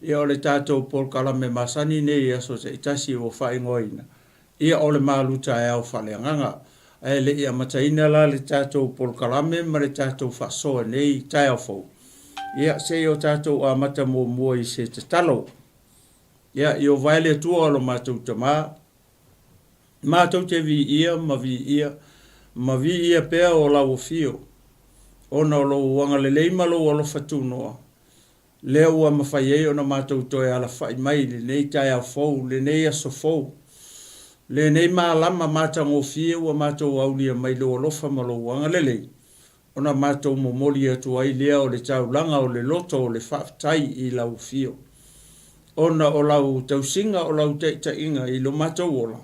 Ia o le tatou polokalame masani nei i aso taitasi ua faaigoaina, ia o le malu taeao faaleagaga. Ae le i amataina la le tatou polokalame ma le tatou faasoa i lenei taeao fou, ia se i o tatou amata muamua i se tatalo. Ia, Ieova e le Atua o lo matou Tama, matou te viia ma viia ma viia pea o lau afio, ona o lou agalelei ma lou alofa tunoa, lea ua mafai ai ona matou toe alafai mai i lenei taeao fou, lenei aso fou, lenei malama matagofie ua matou aulia mai lou alofa ma lou agalelei, ona matou momoli atu ai lea o le taulaga o le loto o le faafetai i lau afio. Ona o lau tausiga o lau taitaiga i lo matou ola,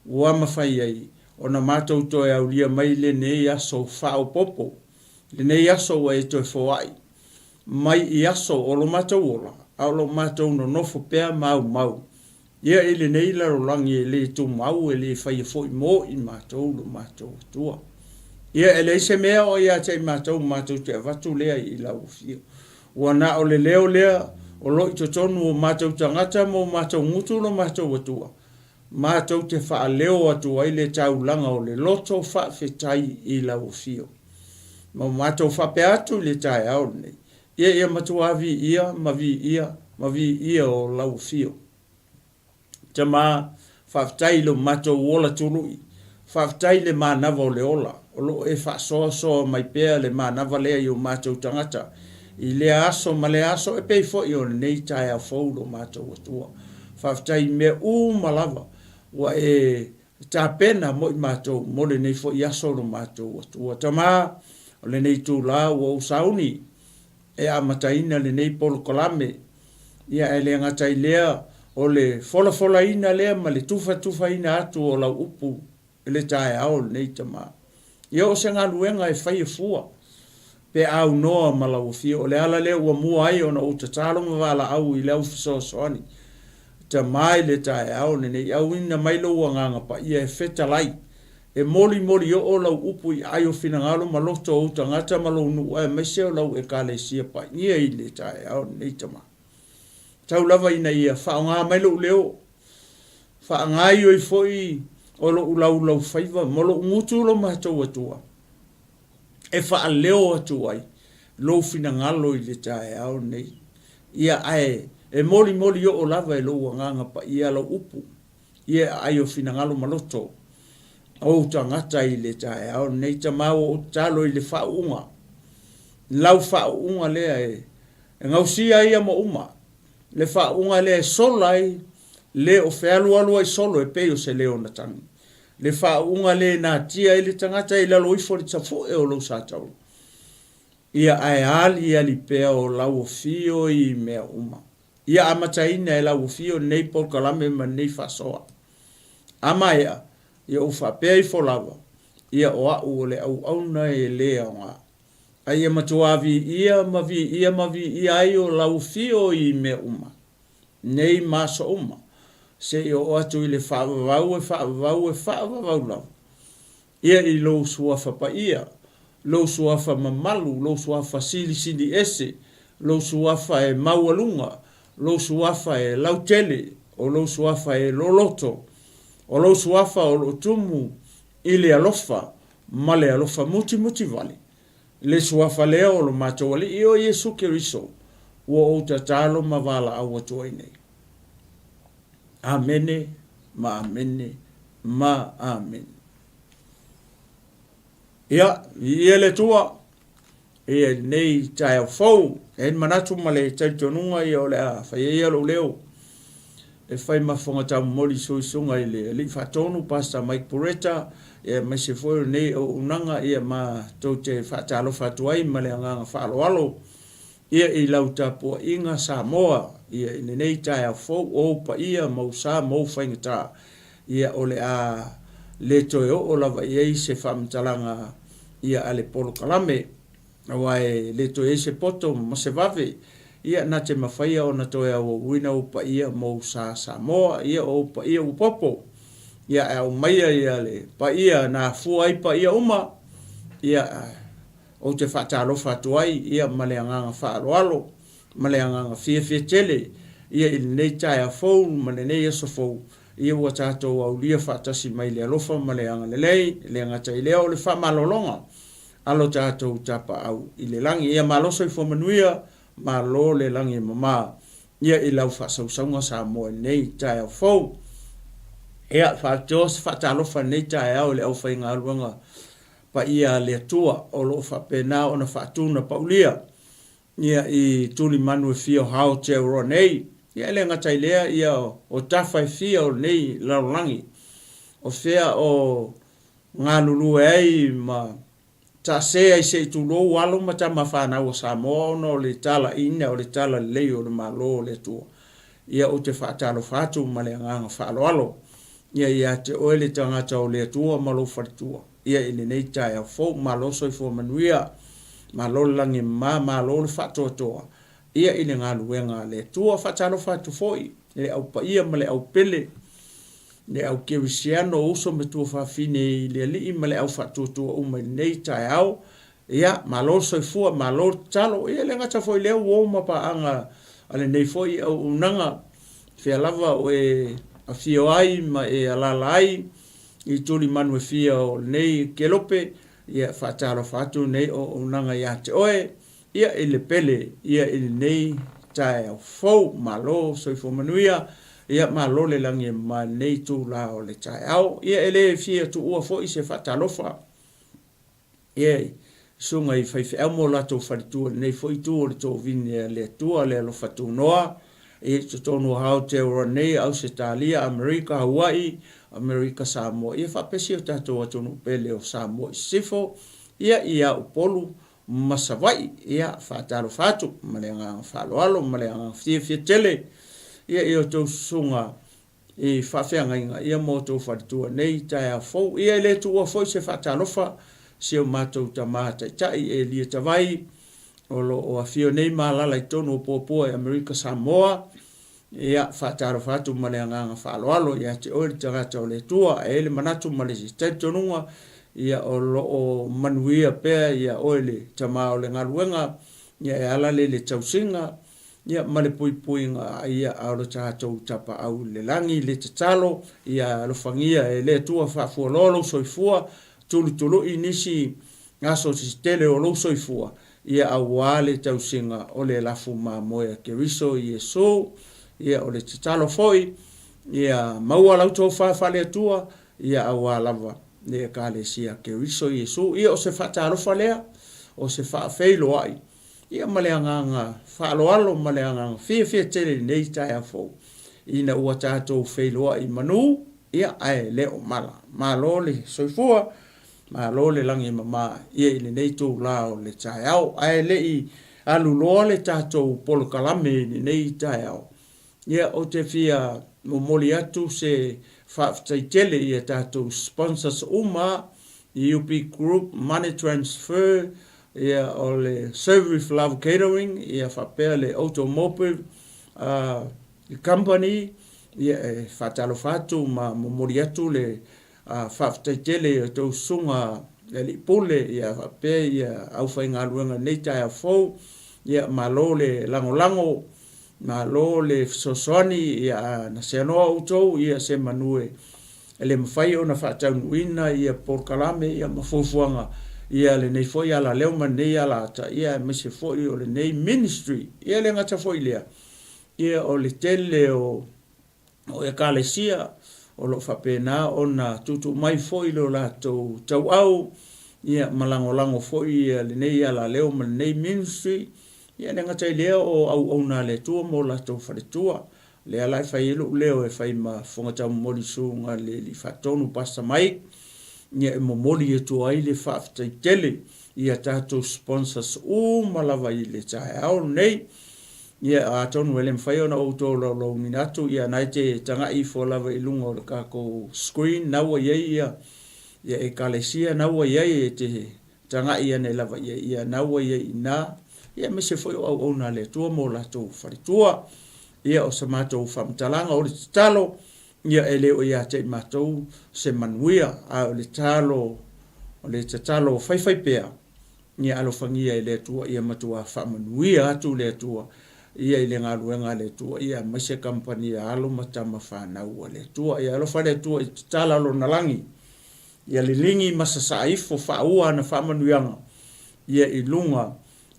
ua mafai ai ona matou toe aulia mai lenei aso faaopoopo, lenei aso ua e toe foai mai i aso o lo matou ola, a o lo matou nonofo pea ma aumau ia i lenei lalolagi e le tumau e le faia foi mo i matou lo matou Atua. Ia e leai se mea o ia te i matou matou te avatu lea i lau afio. Ua na o le leo lea o lo i totonu o matou tagata ma o matou gutu lo matou Atua, matou te faaleo atu ai le taulaga o le loto faafetai i lau afio. Ma ua matou faapea atu i le taeao lenei, ia ia matua viia ma viia ma viia o lau afio. Tama, faafetai i lo matou ola tului, faafetai i le manava o le ola, o lo o e faasoasoa mai pea le manava lea i o matou tagata i lea aso ma lea aso e pei foi o lenei taeao fou lo matou Atua. Faafetai i mea uma lava ua e tapena mo i matou mo lenei foi aso lo matou Atua. Tama, o lenei itula ua ou sauni e amataina lenei polokalame, ia ae le gata i lea o le folafolaina lea ma le tufatufaina atu o lau upu i le taeao lenei tama. Ia o se galuega e faia fua pe aunoa ma lau afio. O le ala lea ua mua ai ona ou tatalo ma valaau i lau fesoasoani tama i le taeao lenei, auina mai lou agaga paia e fetalai, e molimoli oo lau upu i aai o finagalo ma loto o ou tagata ma lou nuu aemaise o lau Ekalesia paia i le taeao lenei tama. Tau lava ina ia faaaoga mai lou leo, faagaoioi foi o lou laulaufaiva ma lou gutu lo matou Atua e faaleo atu ai lou finagalo i le taeao lenei. Ia ae e molimoli oo lava e lou agaga paia lau upu, ia e aai o finagalo ma loto o ou tagata i le taeao lenei. Tama ua ou tatalo i le faauuga, lau faauuga lea e gausia ai ia mo uma, le faauuga lea e sola ai le o fealualu ai solo e pei o se leo na tagi, le faauuga lea e natia ai le tagata i lalo ifo o le tafue o lou satauro. Ia ae aliali pea o lau afio i mea uma. Ia amataina e lau afio lenei polokalame ma lenei faasoa. A maea, ia ou faapea ifo lava, ia o au o le auauna e le aoga. A ia matua viia ma viia ma viia ai o lau afio i mea uma, nei ma aso uma, seia oo atu i le faavavau e faavavau e faavavau lava. Ia i lou suafa paia, lou suafa mamalu, lou suafa silisili ese, lou suafa e maualuga, lou suafa e lautele, o lou suafa e loloto, o lou suafa o lo o tumu i le alofa ma le alofa mutimuti vale, le suafa lea o lo matou Alii o Iesu Keriso, ua ou tatalo ma valaau atu ai nei. Amene ma amene ma amene. Ia, viia le Atua, ia i lenei taeao fou, e ai le manatu ma le talitonuga ia o le a fai ai ia lou leo e fai ma fofoga taumomoli suisuga i le Alii Faatonu, Pastor Mike Bureta, ia aemaise foi o lenei auaunaga ia ma tou te faatalofa atu ai ma le agaga faaaloalo ia i lau tapuaiga Samoa ia i lenei taeao fou, o ou paia ma ou sa ma ou faigata, ia o le a le toe oo lava i ai se faamatalaga ia a le polokalame, aua e le toe i ai se poto ma se vave, ia na te mafaia ona toe auauina ou paia ma ou sa Samoa, ia o ou paia ua popo, ia ae aumaia ia le paia na afua ai paia uma, ia Ou te faatalofa atu ai ia ma le agaga faaaloalo ma le agaga fiafia tele. Ia i lenei taeao fou ma lenei aso fou, ia ua tatou aulia faatasi mai le alofa ma le agalelei, e le gata i lea o le faamalologa a lo tatou Tapaau i le lagi. Ia malo soifua manuia, malo le lagi e mama ia i lau faasausauga Samoa i lenei taeao fou. Ia, faapitoa se faatalofa i lenei taeao i le aufaigaluega paia a le Atua o lo o faapena ona faatunapaulia ia i tulimanu e fia o Aotearoa nei. Ia e le gata i lea, ia o tafa e fia o lenei lalolagi, o fea o galulue ai ma taase ai se i tulou alo ma tama fanau a Samoa ona o le talaiina o le talalelei o le Malo o le Atua. Ia ou te faatalofa atu ma le agaga faaaloalo ia ia te oe le tagata o le Atua ma lou faletua. Ia i lenei taeao fou, malo soifua manuia, malo le lagi e mama, malo le faatoatoa, ia i le galuega a le Atua. Faatalofa atu foi i le au paia ma le au pele, le au kerisiano, o uso ma tuafafine i le Alii ma le au faatuatua uma i lenei taeao. Ia, malo le soifua, malo le tatalo. Ia e le gata foi i lea uo ma paaga a lenei foi auaunaga, fea lava o e afio ai ma e alaala ai, I tulimanu e fia o lenei kelope, ia faatalofa atu lenei auaunaga ia te oe, ia i le pele, ia i lenei taeao fou. Malo soifua manuia, ia malo le lagi e mama i lenei itula o le taeao. Ia e le fia tuua foi se faatalofa. Ia, susuga i faifeau ma o latou faletua i lenei foi itu o le tovine a le Atua, le alofa tunoa, ia i totonu o Aotearoa nei, Ausetalia, Amerika, Hawaii, Amerika Samoa, ia faapea si o tatou atunuu pele o Samoa i Sisifo, ia ia Upolu ma Savaii. Ia, faatalofa atu ma le agaga faaaloalo ma le agaga fiafia tele, ia i outou susuga i faafeagaiga ia ma outou faletua nei taeao fou. Ia e le tuua foi se faatalofa si o matou tama taitai Elia Tavai o lo o afio nei ma alala i totonu o Puapua i Amerika Samoa. Ia faatalofa atu ma le agaga faaaloalo ia te oe le tagata o le Atua. E i ai le manatu ma le talitonuga ia o lo o manuia pea ia oe le tama o le galuega ia e ala lea i le tausiga Ia, ma le puipuiga, ia, a o lo tatou tapaau i le lagi, le tatalo, ia alofagia e le Atua faafualoa lou soifua, tulutului nisi aso se tele o lou soifua, ia auā le tausiga o le lafu mamoe a Keriso Iesu. Ia, o le tatalo foi, ia maua lau tofa faale-Atua, ia auā lava le Ekalesia a Keriso Iesu. Ia, o se faatalofa lea, o se faafeiloai, Ia ma le agaga faaaloalo ma le agaga fiafia tele i lenei taeao fou, ina ua tatou feiloai i manu, ia ae le o mala. Malo le soifua, malo le lagi e mama ia i lenei itula o le taeao. Ae le i alu loa le tatou polokalame i lenei taeao, Ia, ou te fia momoli atu se faafetai tele i a tatou sponsors uma, UP Group, Money Transfer, ia, o le Serve with Love Catering, ia faapea le Automotive uh, Company, ia, e faatalofa atu ma momoli atu le uh, faafetai tele i a outou susuga le alii pule, ia faapea ia aufaigaluega i lenei taeao fou, ia malo le lagolago. Malo le fesoasoani ia na seanoa outou ia se manu e le mafai ona faataunuuina ia polokalame ia ma fuafuaga ia lenei foi alaleo ma lenei alaata ia aemaise foi o lenei ministry. Ia e le gata foi i lea, ia o le tele o o Ekalesia o lo o faapena ona tuutuu mai foi lo latou tauau ia ma lagolago foi lenei alaleo ma lenei ministry. Ia e le gata i lea o auauna a le Atua ma o latou faletua. Lea la e fai ai lou leo e fai ma Fofoga Taumomoli Susuga le Alii Faatonu Pastor Mike, ia e momoli atu ai le faafetai tele i a tatou sponsors uma lava i le taeao lenei. Ia, atonu e le mafai ona ou tolaulauina atu, ia na e te tagai ifo lava i luga o le tatou screen, na ua i ai ia, ia Ekalesia na ua i ai, e te tagai ane lava i ai, ia na ua i ai i ina, ia aemaise foi o auauna a le Atua ma o latou faletua. Ia, o sa matou faamatalaga, o le tatalo, ia e le o ia te i matou se manuia, a o le talo, o le tatalo faifaipea, Ia alofagia e le Atua, ia matua faamanuia atu le Atua. ia i le galuega a le Atua, ia aemaise kamupani a alo ma tama fanau a le Atua. Ia alofa le Atua i tatala lona lagi, ia liligi ma sasaa ifo faaua ana faamanuiaga ia i luga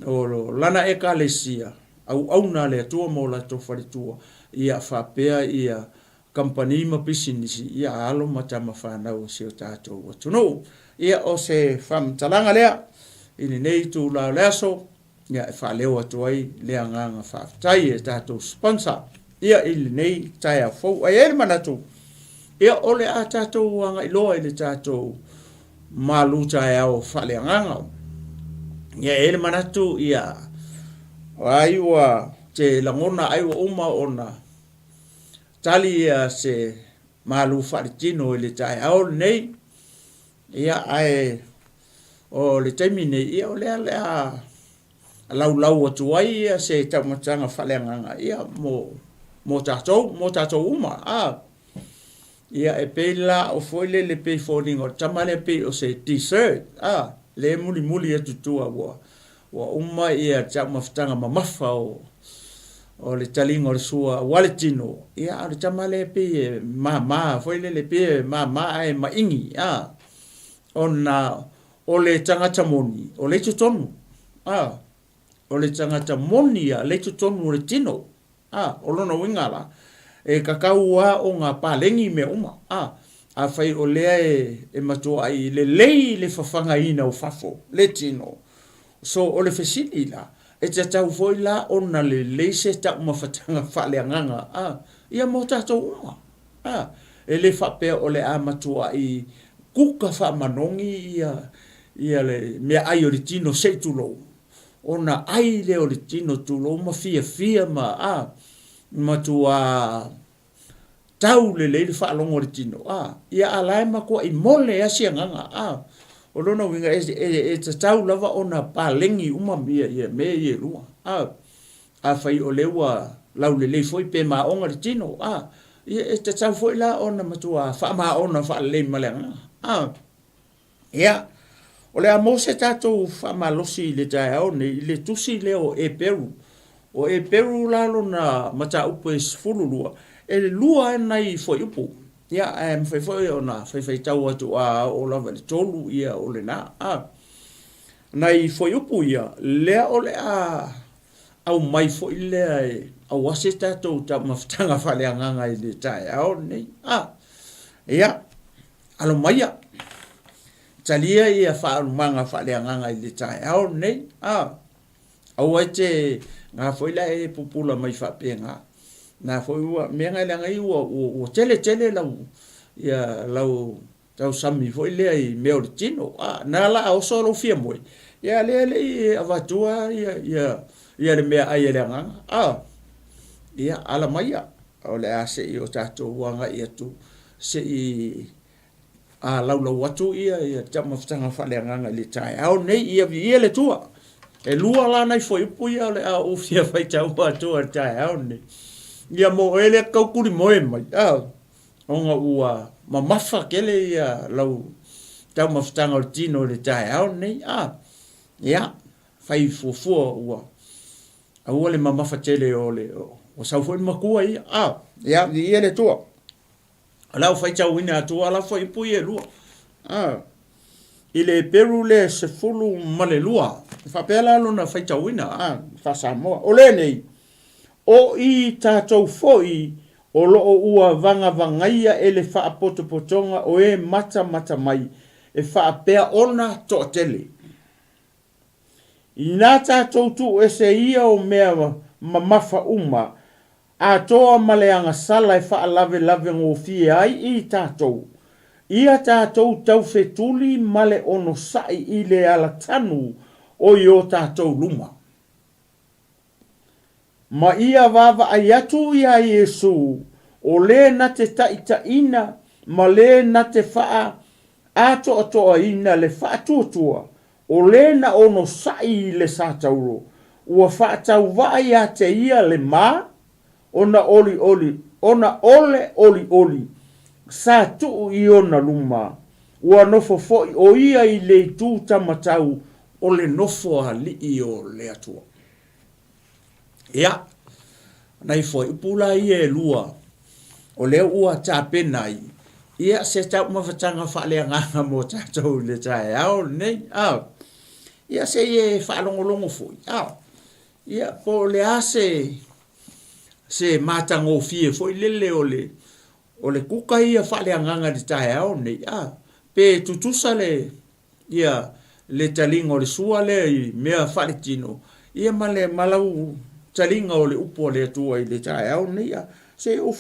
o lana Ekalesia, auauna a le Atua ma o latou faletua, ia faapea ia kamupani ma pisinisi ia a alo ma tama fanau a si o tatou atunuu. Ia o se faamatalaga lea i lenei itula o le aso, ia e faaleo atu ai le agaga faafetai i tatou sponsor ia i lenei taeao fou. Ae i ai le manatu, ia o le a tatou agai loa i le tatou malu taeao faaleagaga. Ia e i ai le manatu, ia ai ua te lagona ai ua uma ona tali ia se malu faaletino i le taeao lenei. Ia ae o le taimi nei, ia o lea o le a laulau atu ai ia se taumataga faaleagaga ia mo mo tatou, mo tatou uma. A ia e pei la o foi lele pei foliga o le tama lea pei o se dessert, a le mulimuli atu tua ua Ua uma ia taumafataga mamafa o o le taliga o le sua aua le tino, ia a o le tama lea e pei e mama foi lele, pei e mama ae maigi, a, ona o le tagata moni, o lea i totonu, a, o le tagata moni ia lea i totonu o le tino, a, o lona uiga la, e tatau lava ona paleni mea uma, a, afai o lea e, e matuai lelei le fafagaina o fafo, le tino. So, o le fesili la, e tatau foi la ona lelei se taumafataga faaleagaga, a, ia mo tatou uma, a. E le faapea o le a matuai kuka faamanogi ia, ia le meaai o le tino se i tulou, ona ai lea o le tino tulou ma fiafia ma, a, matuā tau lelei le faalogo a le tino, a, ia a la e matuai mole lava si agaga, a. O lona uiga e, e, e tatau lava ona paleni uma ia, ia mea ia e lua, a. Afai o lea ua laulelei foi pe maona le tino, a, ia e tatau foi la ona matua faamaona faalelei ma le agaga, a. Ia, o le a maua se tatou faamalosi i le taeao nei i le tusi lea o Eperu. O Eperu la lona mataupu e 12, e lua lava nai fuaiupu. Ia, ae mafai foi ona faifaitau atu a oo lava i le tolu, ia o lena. A, nai fuaiupu ia, lea o le a aumai foi lea e aua se tatou taumafataga faaleagaga i le taeao lenei. A, ia, Alo maia, talia ia faaumaga faaleagaga i le taeao lenei. A, aua e te, na foi la e pupula mai faapena. Na foi ua, mea na leaga i ua, ua, ua tele tele lau, ia, lau tausami foi lea i mea o le tino. A, na la a oso lou fia moe, ia lea le i avatua ia, ia, ia le mea ai a le agaga. A, ia, ala maia, o le a se i o tatou agai atu se i a laulau atu ia ia taumafataga faaleagaga i le taeao nei, ia viia le Atua. E lua la nai fuaiupu ia o le a ou fia faitaua atua i le taeao nei. Ia mo oe lea tau kulimoe mai, a, ona ua mamafa tele ia lau taumafataga o le tino i le taeao nei, a, ia, fai fuafua ua aua le mamafa tele o le, ua sau foi le matua ia, a, ia, viia le Atua. O lau faitauina atu a la fuaiupu ia e lua. A, i le Heperu le 12, e faapea la lona faitauina, a, faa-Samoa. O lenei, o i tatou foi o lo o ua vagavagaia e le faapotopotoga o e matamata mai e faapea ona toatele. Inā tatou tuuese ia o mea mamafa uma, atoa ma le agasala e faalavelave gofie ai i tatou, ia tatou taufetuli ma le onosai i le alatanu o i o tatou luma. Ma ia vaavaai atu iā Iesū, o le na te taʻitaʻina ma le na te faa atoatoaina le faatuatua, o le na onosai i le satauro, ua faatauvaa iā te ia le ma, ona olioli, ona ole olioli, sa tuu i ona luma, ua nofo foi o ia i le itu tamatau o le nofo alii o le Atua. Ia. Nai fuaiupu la ia e lua o lea ua tapena ai ia se taumafataga faaleagaga mo tatou i le taeao lenei. A, ia se i e faalogologo foi, a, ia po o le a se se matagofie foi lele o le o le kuka ia faaleagaga i le taeao lenei, a, pe tutusa le ia le taliga o le sua lea i mea faaletino, ia ma le ma lau taliga o le upu a le Atua i le taeao lenei. A se i ou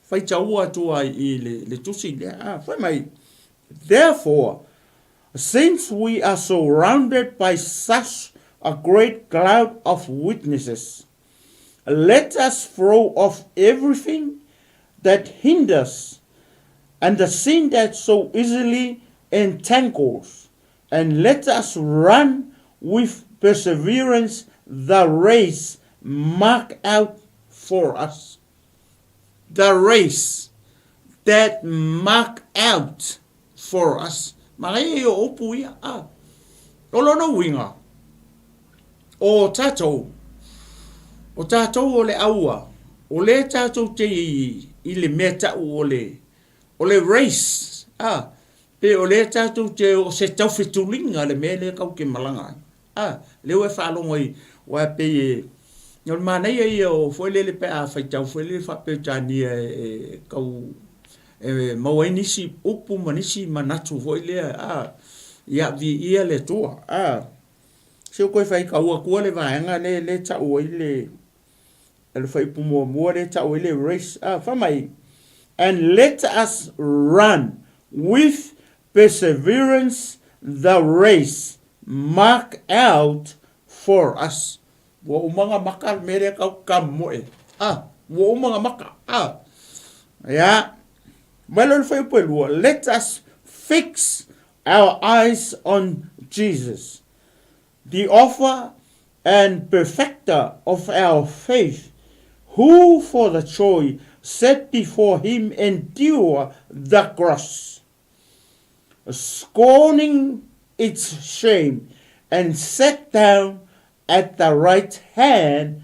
faitaua atu ai i le, le tusi lea. A fai mai, Therefore, since we are surrounded by such a great cloud of witnesses, let us throw off everything that hinders and the sin that so easily entangles, and let us run with perseverance the race marked out for us. The race that marked out for us. Manaia ia o upu ia. A. O lona uiga, o tatou, o tatou o le aua, o lea tatou te i, i le mea tau o le, o le race, a, pe o lea tatou te, o se taufetuliga le mea lea kau te malaga ai. A, lea ua e faalogo ai, aua e pei e, o le manaia ia o foi lele pe a faitau foi lele faa-Peretania e, e kau e maua ai nisi upu ma nisi manatu foi lea, a, ia viia le Atua. A, se ua toe faitau atua le vaega lea lea e tau ai le le fuaiupu muamua lea e tau ai le race. A, fai mai, And let us run with perseverance the race marked out for us. Ua uma nga maka le mea lea kau kamoe. A, ua uma nga maka. A, ia. Mai loa le fuaiupu e lua, let us fix our eyes on Jesus, the author and perfecter of our faith, who for the joy set before him endured the cross, scorning its shame, and sat down at the right hand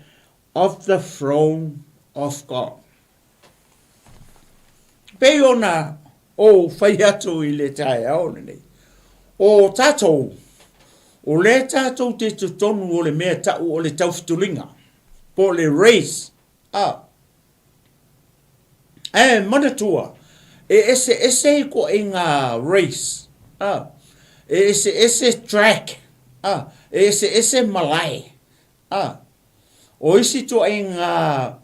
of the throne of God. Pei ona ou fai atu i le taeao lenei, o tatou, o lea tatou te totonu o le mea tau o le taufetuliga, po o le race, a, Ae manatua, e eseese ituaiga race, a, e eseese track, a, e eseese malae, a. O isi ituaiga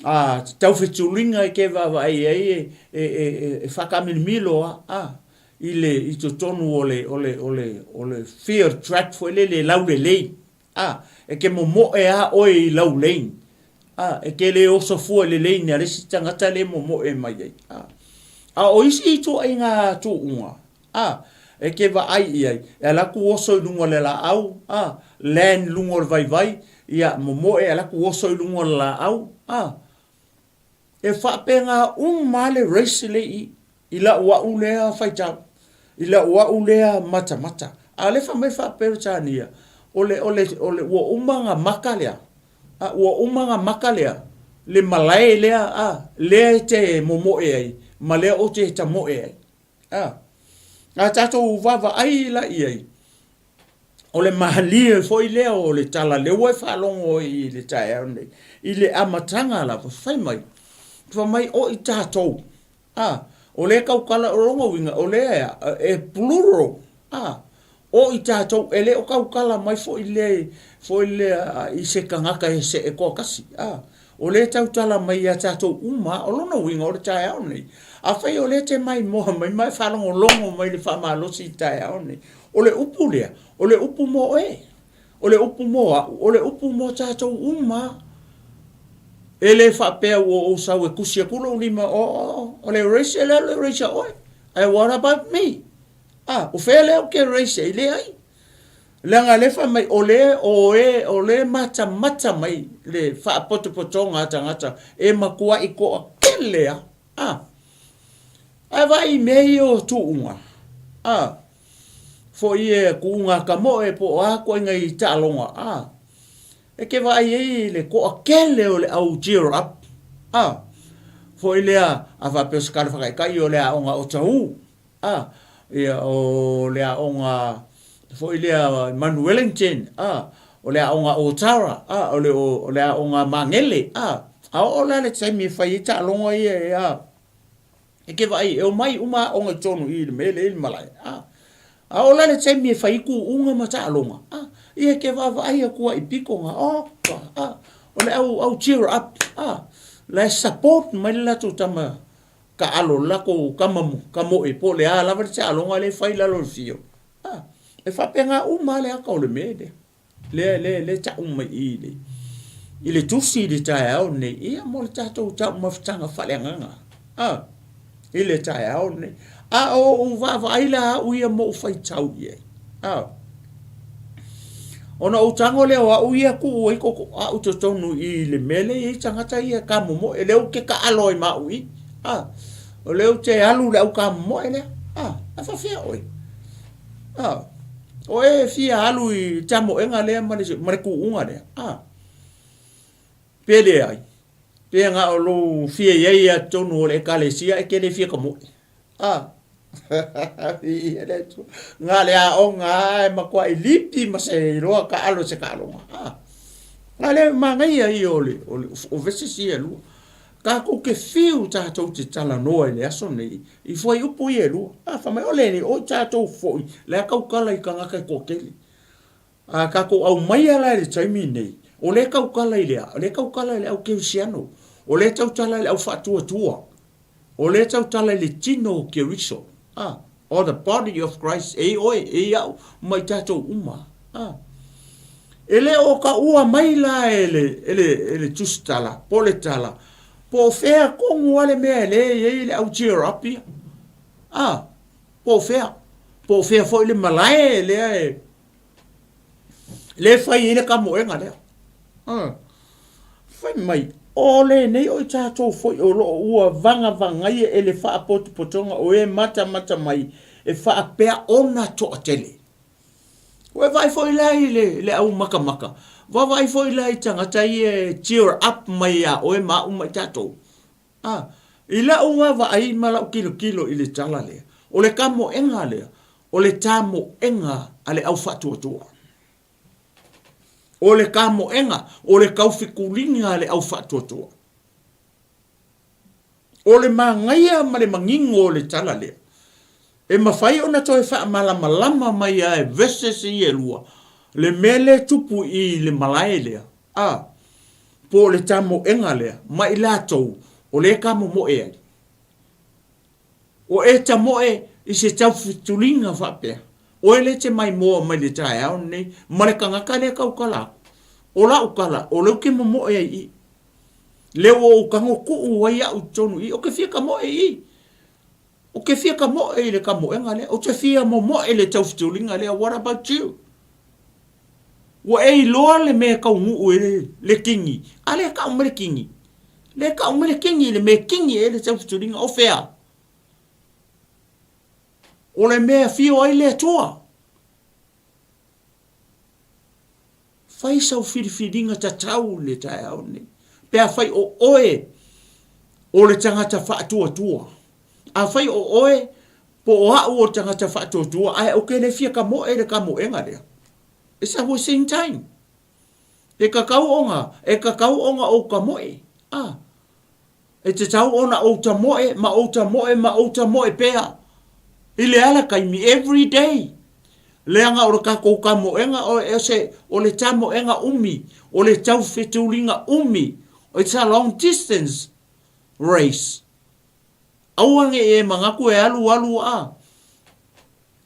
a, taufetuliga e ke vaavaai ai e, e, e, e faakaamilomiloa, a, i le, i totonu o le, o le, o le, o le field track foi lele laulelei. A, e ke momoe a oe i lau lane. A, e ke le oso fua i le lane a le isi tagata le momoe mai ai. A, a o isi ituaiga tuuga, a, e ke vaai i ai, e ala atu oso i luga o le laau, a, land i luga o le vaivai, ia, momoe ala atu oso i luga o le laau, a, E faapena uma lava le race le i i lau au lea faitau, i lau au lea matamata. A o lea fai mai faa-Peretania, o le, o le, o le, ua uma ona maka lea, a, ua uma ona maka lea, le malae lea, a, lea e te momoe ai, ma lea ou te tamoe ai. A, a tatou vaavaai la i ai, O le malie foi lea o le tala lea ua e faalogo ai i le taeao nei, i le amataga lava, fai mai, fai mai o i tatou, a, o lea e tautala, o lona uiga, o lea e plural, a, o i tatou, e le o tautala mai foi le, foi lea i se tagata e se e toatasi, a, o lea e tautala mai ia tatou uma, o lona uiga o le taeao nei, afai o lea e te maimoa mai ma e faalogologo mai i le faamalosi i le taeao nei, O le upu lea, o le upu mo oe, o le upu mo au, o le upu mo tatou uma. E le faapea ua ou sau e kusi atu lou lima, o, o, o le race lea o le race a oe. Ae what about me? Ah, o fea lea ou te race ai? Leai. Leaga lea fai mai, o le, o e, o le matamata mai le faapotopotoga a tagata e matuai toatele lava. Ah, ae vaai i mea ia o tuuga. Ah, foi e kuuga ka moe po o a ituaiga i taaloga, a. E te vaai ai i le toatele o le au cheer up, a, foi lea a faapea o se tala faataitai o le aoga o Tahu, a, ia o le aoga foi lea Manu Wellington, a, o le aoga Otara, a, o le, o le aoga Magele, a, a oo la le taimi e fai ai taaloga ia, a, E te vaai, e omai uma aoga i totonu i i le mea lea i le malae, a. A oo la le taimi e fai ai tuuga ma taaloga, a, ia e te vaavaai atu lava i pito na, oka, a, o le au, au cheer up, a, la e support mai le latou tama taalo, le latou tama kamoe po o le a lava le taaloga lea e fai i lalo o le field, a. E faapena uma lava le ata o le mea lea. Lea, lea, lea tau mai i le, i le tusi i le taeao nei, ia mo le tatou taumafataga faaleagaga, a, i le taeao nei. A o ou vaavaai la au ia ma ou faitau i ai, a, ona ou tago lea o au ia tuu ai ko, au totonu i le mea lea e i ai tagata ia e kamomoe, lea ou te taalo ai ma au i, a, o lea ou te alu i le au kamomoe lea, a, a faafefea oe? A, o e fia alu i tamoega lea ma le, ma le tuuga lea. A, pe leai, pe na o lou fia i ai ia totonu o le Ekalesia e te le fia tamoe. A, viia le Atua. Na le aoga lava e matuai lipi ma se iloa taalo i se taaloga. A, na le manaia ia o le, o le, o verses ia e lua. Tatou te fiu tatou te talanoa i le aso nei i fuaiupu ia e lua. A fai mai, o le, o i tatou foi, la e tautala i tagata e toatele. A tatou aumaia la i le taimi nei, o lea e tautala i le a? O lea e tautala i le au kerisiano, o lea e tautala i le au faatuatua, o lea e tautala i le tino o Keriso, a, or the body of Christ, e i oe, e i au, ma i tatou uma. A. E le o taua mai la e le, e le, e le tusitala, po o le tala, po o fea tonu lava le mea e le i ai le au cheer up ia. A, po o fea, po o fea foi le malae lea e, lea e fai ai le kamoega lea. A, fai mai, o lenei o i tatou foi o lo o ua vagavagaia e le faapotopotoga o e matamata mai e faapea ona toatele. Ua e vaai foi la i le, le au makamaka, vaavaai foi la i tagata ia e cheer up mai iā oe ma au ma i tatou. A, i lau vaavaai ma lau tilotilo i le tala lea, o le tamoega lea, o le tamoega a le au faatuatua. O le tamoega, o le taufetuliga a le au faatuatua. O le manaia ma le manino o le tala lea, e mafai ona toe faamalamalama mai lava e verses ia e lua le mea lea e tupu i le malae lea, a, po o le tamoega lea ma i latou o lea e tamomoe ai. O e tamoe i se taufetuliga faapea, oe lea e te maimoa mai le taeao lenei ma le tagata lea e tautala atu, o lau tala, o lea ou te momoe ai i i. Lea ua ou tago tuu ai au i totonu i i, ou te fia tamoe i i. Ou te fia tamoe i le tamoega lea, ou te fia momoe i le taufetuliga lea, what about you? Ua e iloa le mea e taunuu ai le kini, a lea e tau mai le kini. Lea e tau mai le kini, le mea e kini ai le taufetuliga, o fea? O le mea e afio ai le Atua. Fai sau filifiliga tatau i le taeao lenei. Pe afai o oe o le tagata faatuatua, afai o oe po o au o le tagata faatuatua ae ou te le fia kamoe i le kamoega lea, it's a wasting time. E tatau ona, e tatau ona ou kamoe. Ah, E tatau ona ou tamoe ma ou tamoe ma ou tamoe pea i le ala taimi every day. Leaga o le tatou tamoega o e se o le tamoega umi, o le taufetuliga umi. It's a long distance race. Aua ne i e manatu e alu alu a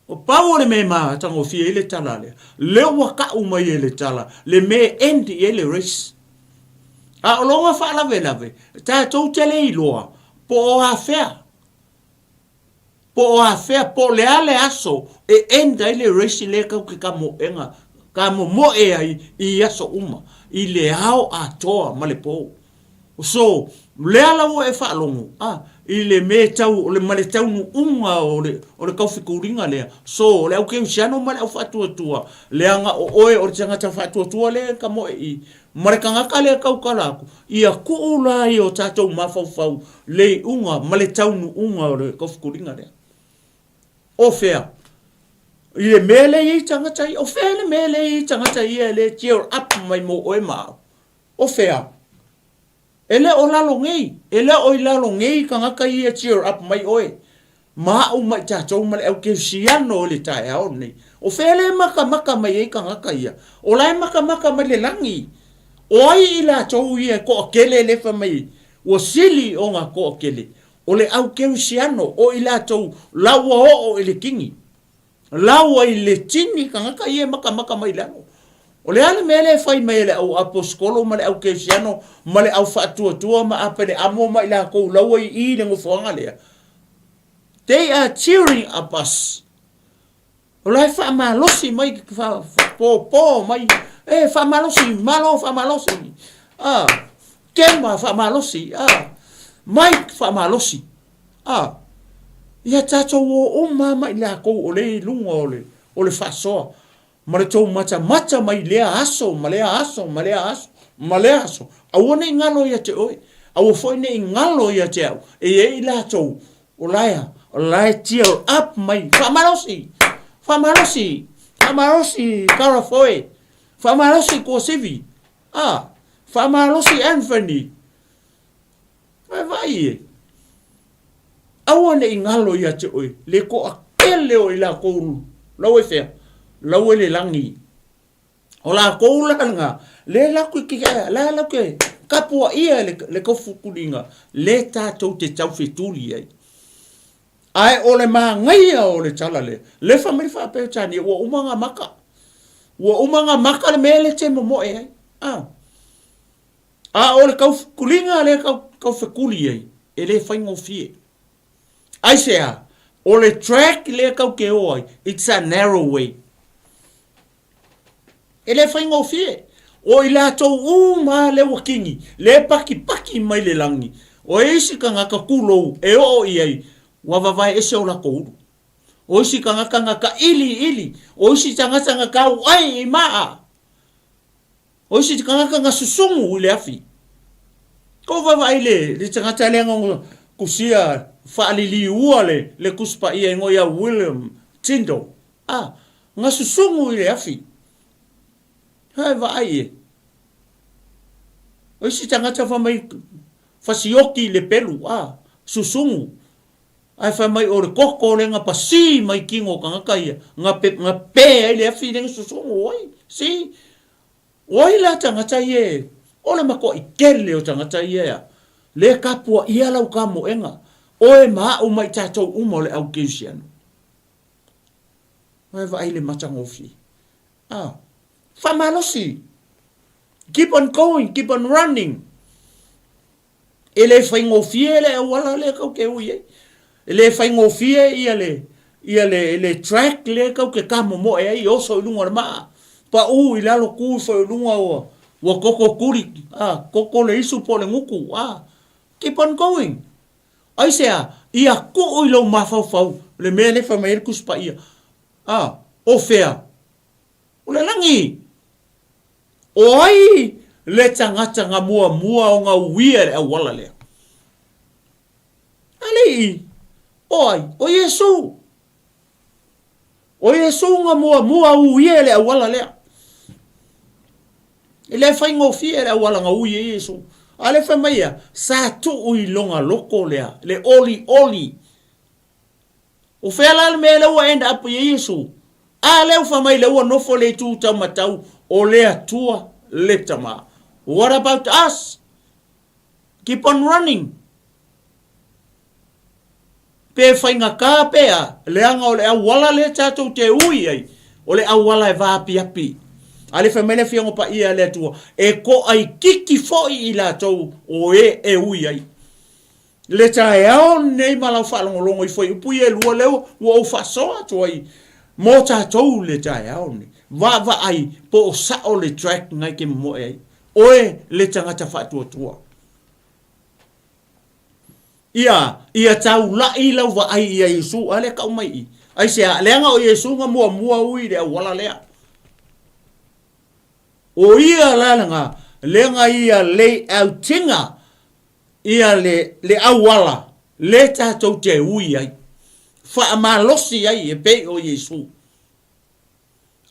O pau o le mea e matagofie ai le tala lea, lea ua tau mai e le tala le mea e end i ai le race. A o lona faalavelave, tatou te le iloa po o afea, po o afea, po o le a le aso e end ai le race lea tatou te tamoega, tamomoe ai i aso uma, i le ao atoa ma le po. So, lea la ua e faalogo, a, i le mea e tau, o le, ma le taunuuga o le, o le taufetuliga lea. So, o le au kerisiano ma le au faatuatua, leaga o oe o le tagata faatuatua lea e kamoe i. ma le tagata lea e tautala atu, ia tuu la i o tatou mafaufau le iuga ma le taunuuga o le taufetuliga lea. O fea? I le mea lea e i ai tagata ia. O fea le mea lea e i ai tagata ia lea e cheer up mai mo oe ma au? O fea? E le o lalo nei, e le o i lalo nei tagata ia e cheer up mai oe ma au ma i tatou ma le au kerisiano i le taeao lenei. O fea lea e matamata mai ai tagata ia? O la e matamata mai le lagi. O ai i latou ia e toatele lea e fai mai ua sili ona toatele? O le au kerisiano, o i latou la ua oo i le kini. La ua i le tini tagata ia e matamata mai i lalo. O le a le mea lea e fai mai e le au aposetolo ma le au kerisiano ma le au faatuatua ma Apeleamo ma i latou la ua i i le nofoaga lea? They are cheering up us. O la e faamalosi mai, faapōpō mai, e faamalosi, malo faamalosi, ah, Kema faamalosi, ah, Mike faamalosi, ah, ia tatou o uma ma i latou o lea i luga o le, o le faasoa, ma le tou matamata mai lea aso, ma lea aso, ma lea aso, ma lea aso, aua ne i galo ia te oe, aua foi ne i galo ia te au, e i ai i latou O la e a? O la e cheer up mai. Faamalosi! Faamalosi! Faamalosi Karafoe! Faamalosi Kuasivi! Ah! Faamalosi Anthony! Ai vaai e! Aua ne i galo ia te oe le toatele o i latou lau e fea? Lau e le lagi. O lakou la lena, lea latou te, la latou te tapuaia le, le taufutuliga le tatou te taufetuli ai. Ae o le manaia o le tala lea, le fai mai le Faa-Peretania, ua uma ona maka. Ua uma ona maka le mea lea e te momoe ai. A, a o le taufutuliga lea tau, taufetuli ai, e le faigofie. Aisea? O le track lea tau te o ai, it's a narrow way. E le faigofie. O i latou uma lea ua kini, lea e pakipaki mai le lagi, o isi tagata kulou e oo i ai, ua vavae ese o latou ulu. O isi tagata na taʻiliʻili, o isi tagata na tauʻai i maʻa, o isi tagata na susugu i le afi. Kou vaavaai le, le tagata lea na kusia faaliliua le, le Tusi Paia i igoa ia William Tyndale. A, na susugu i le afi. Hae vaai e. O isi tagata fai mai fasioki i le pelu, a, susugu. Ae fai mai o le koko lea na pasī mai kino o tagata ia, na pe, na pē ai le afi lea na susugu ai. See? O ai la tagata ia e, o le matuai tele o tagata ia ea, lea e tapuaia lau kamoega, oe ma au ma i tatou uma o le au kerisiano. Ae vaai le matagofie. Ah, faamalosi. Keep on going, keep on running. E le faigofie le auala lea kau te ui ai. E le faigofie ia le, ia le, le track lea kau te kamomoe ai, oso i luga o le maa. Pau i lalo ku ifo i luga ua, ua koko kuli, ah, koko le isu po o le gutu, ah. Keep on going. Aisea? Ia tuu i lou mafaufau le mea lea e fai mai ai le Tusi Paia. A, o fea? O le lagi! O ai le tagata na muamua ona uia le auala lea? Alii! O ai? O Iesu! O Iesu na muamua uia le auala lea. E le faigofie le auala na ui ai Iesu. A le fai mai ia, sa tuu i lona loko lea, le olioli. O fea la le mea lea ua end up i ai Iesu? A lea ua fai mai lea ua nofo le itu taumatau o le Atua le Tama. What about us? Keep on running. Pe faigata pe a, leaga o le auala lea tatou te ui ai, o le auala e vaapiapi. A le fai mai le Afioga Paia a le Atua, e toaititi foi i latou o e e ui ai. Le taeao lenei ma lau faalogologo ifo i upu ia e lua lea ua ou faasoa atu ai mo tatou le taeao lenei. Vaavaai po o sao le track na e te momoe ai. Oe le tagata faatuatua. Ia, ia taulaʻi lau vaai ia Iesu, a lea kau mai i. Aisea, leaga o Iesu na muamua ui i le auala lea. O ia la lena, Lea ia layout-ina ia le, le auala le tatou te ui ai, faamalosi ai e pei o Iesu.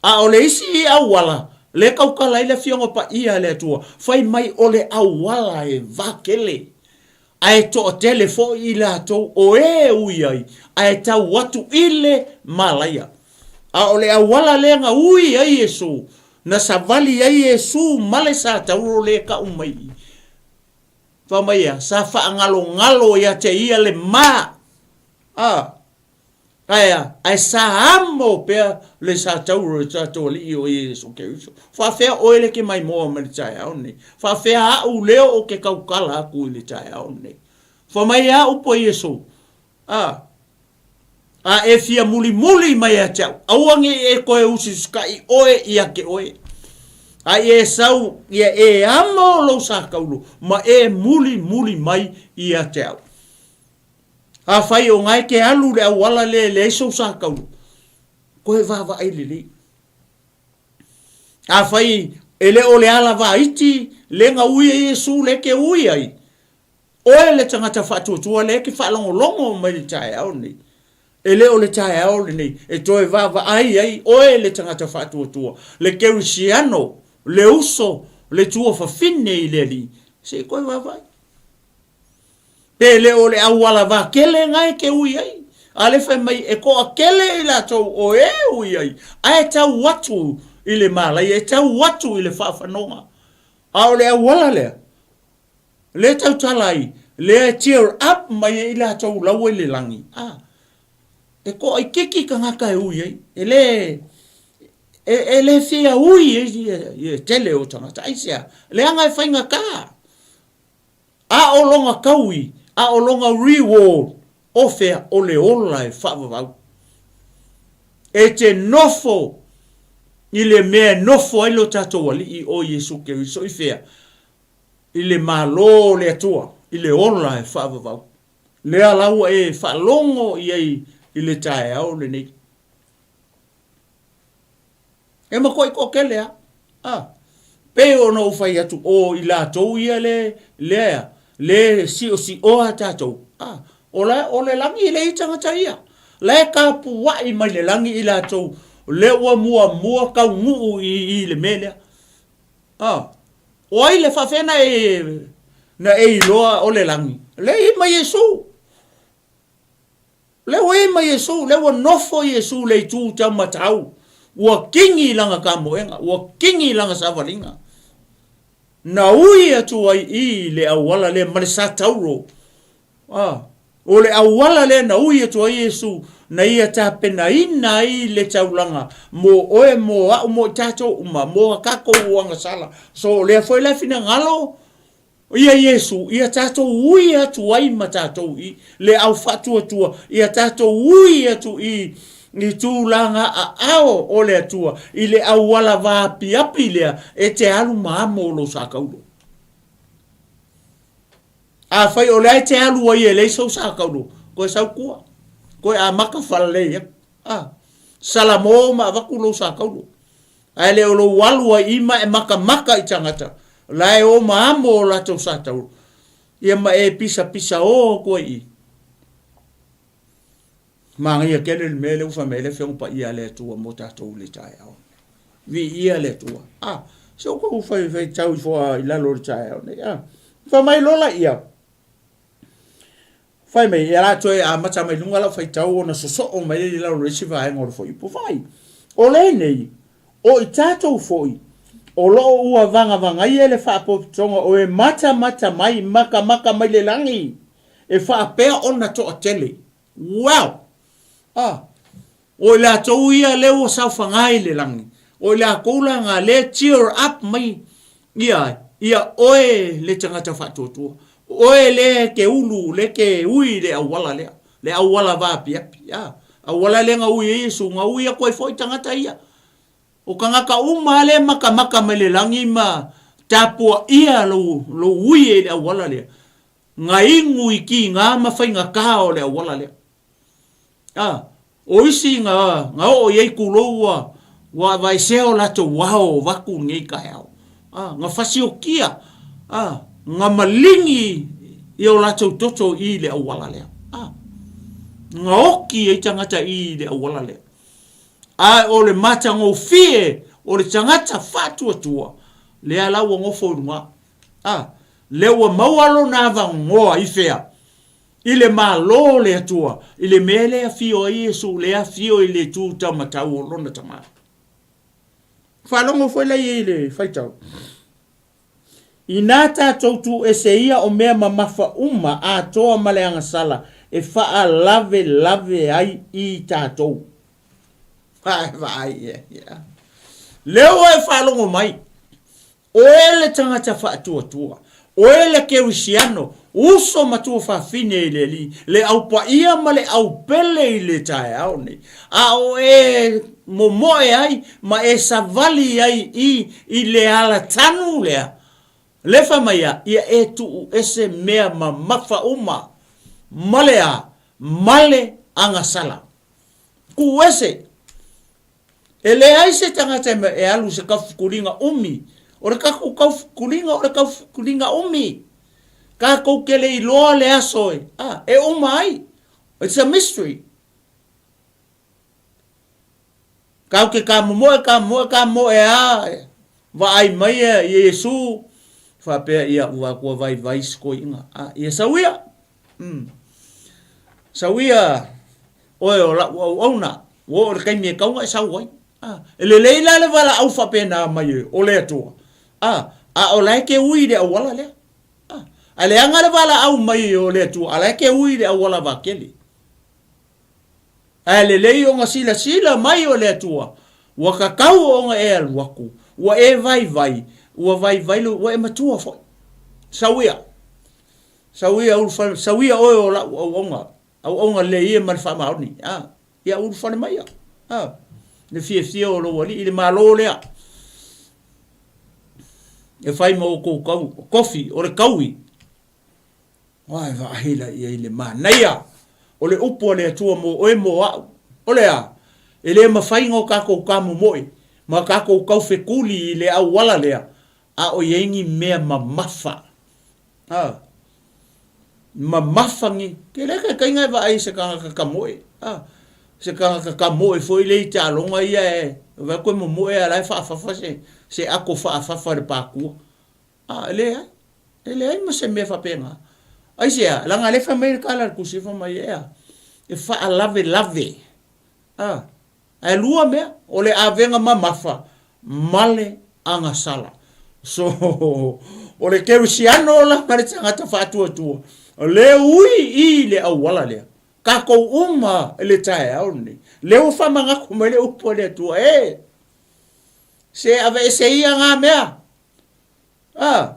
A o le isi auala le tautala ai le Afioga Paia a le Atua, fai mai o le auala e va tele, ae toatele foi i latou o e ui ai, ae tau atu i le malaia. A o le auala lea na ui ai Iesu, na savali ai Iesu ma le satauro le tau mai i. Fai mai ea, sa faagalogalo ia te ia le ma. A, ae a, ae sa amo pea le satauro e tatou Alii o Iesu Keriso. Faafea oe le ke maimoa mai le taeao nei? Faafea a'u leo o ke tautala aku i le taeao nei? Fai mai ea upu a Iesu, A, a e fia mulimuli mai ia te au, aua ne i e toe usiusikaʻi oe ia te oe, a ia e sau ia e amo lou sakaulu ma e mulimuli mai ia te au. Afai o na e te alu le auala lea e leai sou sakaulu, toe vaavaai lelei. Afai e le o le ala vaiti le na ui ai Iesu le te ui ai, Oe le tagata faatuatua lea e te faalogologo mai i le taeao lenei, e le o le taeao lenei e toe vaavaai ai oe le tagata faatuatua, le kerisiano, le uso, le tuafafine i le Alii, se i toe vaavaai. Pe le o le auala vakele na e te ui ai, a le fai mai e toatele i latou o e ui ai, ae tau atu i le malaia, e tau atu i le faafanoga. A o le auala lea, Lea tautala ai, lea e tear up mai ai latou laua i le lagi, a, e toaititi tagata e ui ai, e le, e, e le fia ui ai ia, ia tele o tagata. Aisea? Leaga e faigata. A o lona taui, a o lona reward, o fea? O le ola e faavavau. E te nofo i le mea e nofo ai lo tatou Alii o Iesu Keriso i fea? I le Malo o le Atua, i le ola e faavavau. Lea la ua e faalogo i ai i le taeao lenei. E matuai toatele lava. A, pei ona ou fai atu, o i latou ia le, lea, le siosioa tatou. A, o la, o le lagi e leai tagata ia. La e tapuai mai le lagi i latou, lea ua muamua taunuu i, i le mea lea. A, o ai le faafea na e, na e iloa o le lagi? Lea i ma Iesu. Lea ua i ma Iesu, lea ua nofo Iesu le itu tau matau. Ua kingi i lana kamoega, ua kingi i lana savaliga. Na ui atu ai i le auala lea ma le satauro. A, o le auala lea na ui atu ai Iesu, na ia tapenaina ai le taulaga mo oe, mo a'u, mo i tatou uma, mo a tatou agasala. So, o lea foi la e finagalo ia Iesu, ia tatou ui atu ai ma tatou i le au faatuatua, ia tatou ui atu i i tulaga aao o le Atua, i le auala vaapiapi lea e te alu ma amo o lou sakaulo. Afai o lea e te alu ai e leai sou sakaulu, koe sau tua, koe amata falalei atu. A, salamo ma avatu lou sakaulu. Ae le o lou alu ai i ma e makamaka i tagata, la e o ma amo o latou sataulu, ia ma e pisapisa o atu ai i. Manaia tele le mea lea ua fai mai ai le Afioga Paia a le Atua mo tatou i le taeao. Viia le Atua. Ah, se o kou fai fai tau ifo a i lalo o le taeao nei. Ah, fai mai lola ia. Fai mai, ia la toe amata mai luga lau faitau ona sosoo mai i lalo o le isi vaega o le fuaiupu. Fai, o lenei, o i tatou foi, o lo o ua vagavagaia le faapotopotoga o e matamata mai, makamaka mai le lagi, e faapea ona toatele. Well! Ah! O i latou ia lea ua saofaga i le lagi, o i latou la na lea cheer up mai ia, ia oe le tagata faatuatua, oe lea e te ulu, lea e te ui i le auala lea, le auala vaapiapi, ah, auala lea na ui ai Iesu, na ui atu ai foi tagata ia. O tagata uma lava lea e matamata mai le lagi ma tapuaia lou, lou ui ai i le auala lea, Na inu i kīnā ma faigata o le auala lea. A, o isi na, na oo i ai tulou ua, ua aveesea o latou ao o vatu i lenei taeao. A, na fasiokia, a, na maligi i o latou toto i le auala lea. A, na oki ai tagata i le auala lea. A o le matagofie o le tagata faatuatua, lea la ua nofo i luga. A, lea ua maua lona avanoa i fea? I le Malo o le Atua, i le mea lea e afio ai Iesu, lea e afio i le itu taumatau o lona Tama. Faalogo foi la i ai le faitau. Inā tatou tuuese ia o mea mamafa uma atoa ma le agasala e faalavelave ai i tatou. Vaai, vaai, ia, ia. Lea ua e faalogo mai. Oe le tagata faatuatua, oe le Kerisiano, uso matua fafine i le Alii, le Au Paia ma le Au Pele i le taeao nei, a o e momoe ai ma e savali ai i i le alatanu lea, le fai mai a, ia e tuu ese mea mamafa uma, ma le a? Ma le agasala. Tuu ese. E leai se tagata e alu i se kaufukuliga umi. O le tatou kaufukuliga o le kaufukuliga umi. Tatou te le iloa le aso e, a, e uma ai. It's a mystery. Tatou te kamomoe, kamomoe, kamomoe a, vaai mai ia Iesu, faapea ia ua ua vaivai si toeaina. A, ia sau ia. Sau ia oe o la'u auauna, ua oo i le taimi e tatau ona e sau ai. A, e lelei la le valaau faapena mai o le Atua, a, a o la e te ui i le auala lea. A, ae leaga le valaau mai o le Atua, a la e te ui i le auala vatele. Ae lelei ona silasila mai o le Atua, ua tatau ona e alu atu, ua e vaivai, ua vaivai lou, ua e matua foi. Sau ia, sau ia ulufale, sau ia oe o la'u auauna, Auauna lelei ia ma le faamaoni, a, ia ulufale mai ia, a, le fiafia o lou alii i le Malo lea e fai ma outou kau, kofi, o le taui. Ua e vaai la i ai le manaia o le upu a le Atua mo oe mo a'u. O le a? E le mafai ona o tatou tamomoe ma tatou taufetuli i le auala lea, a o i ai ni mea mamafa. A, mamafa ni, ke le taitaiga e vaai i se tagata tamoe, a, se tagata tamoe foi lea i taaloga ia e vaai atu e momoe a o la e faafafa se, se ato faafafa i le patua. A, e leai, e leai ma se mea faapena. Aisea? Leaga o lea e fai mai le tala a le Tusi, fai mai, ea, e faalavelave, a, Ae lua mea, o le avega mamafa ma le agasala. So, o le kerisiano la ma le tagata faatuatua, le ui i le auala lea. Tatou uma i le taeao lenei, lea ua faamanatu mai le upu a le Atua, e, se aveese ia na mea. A,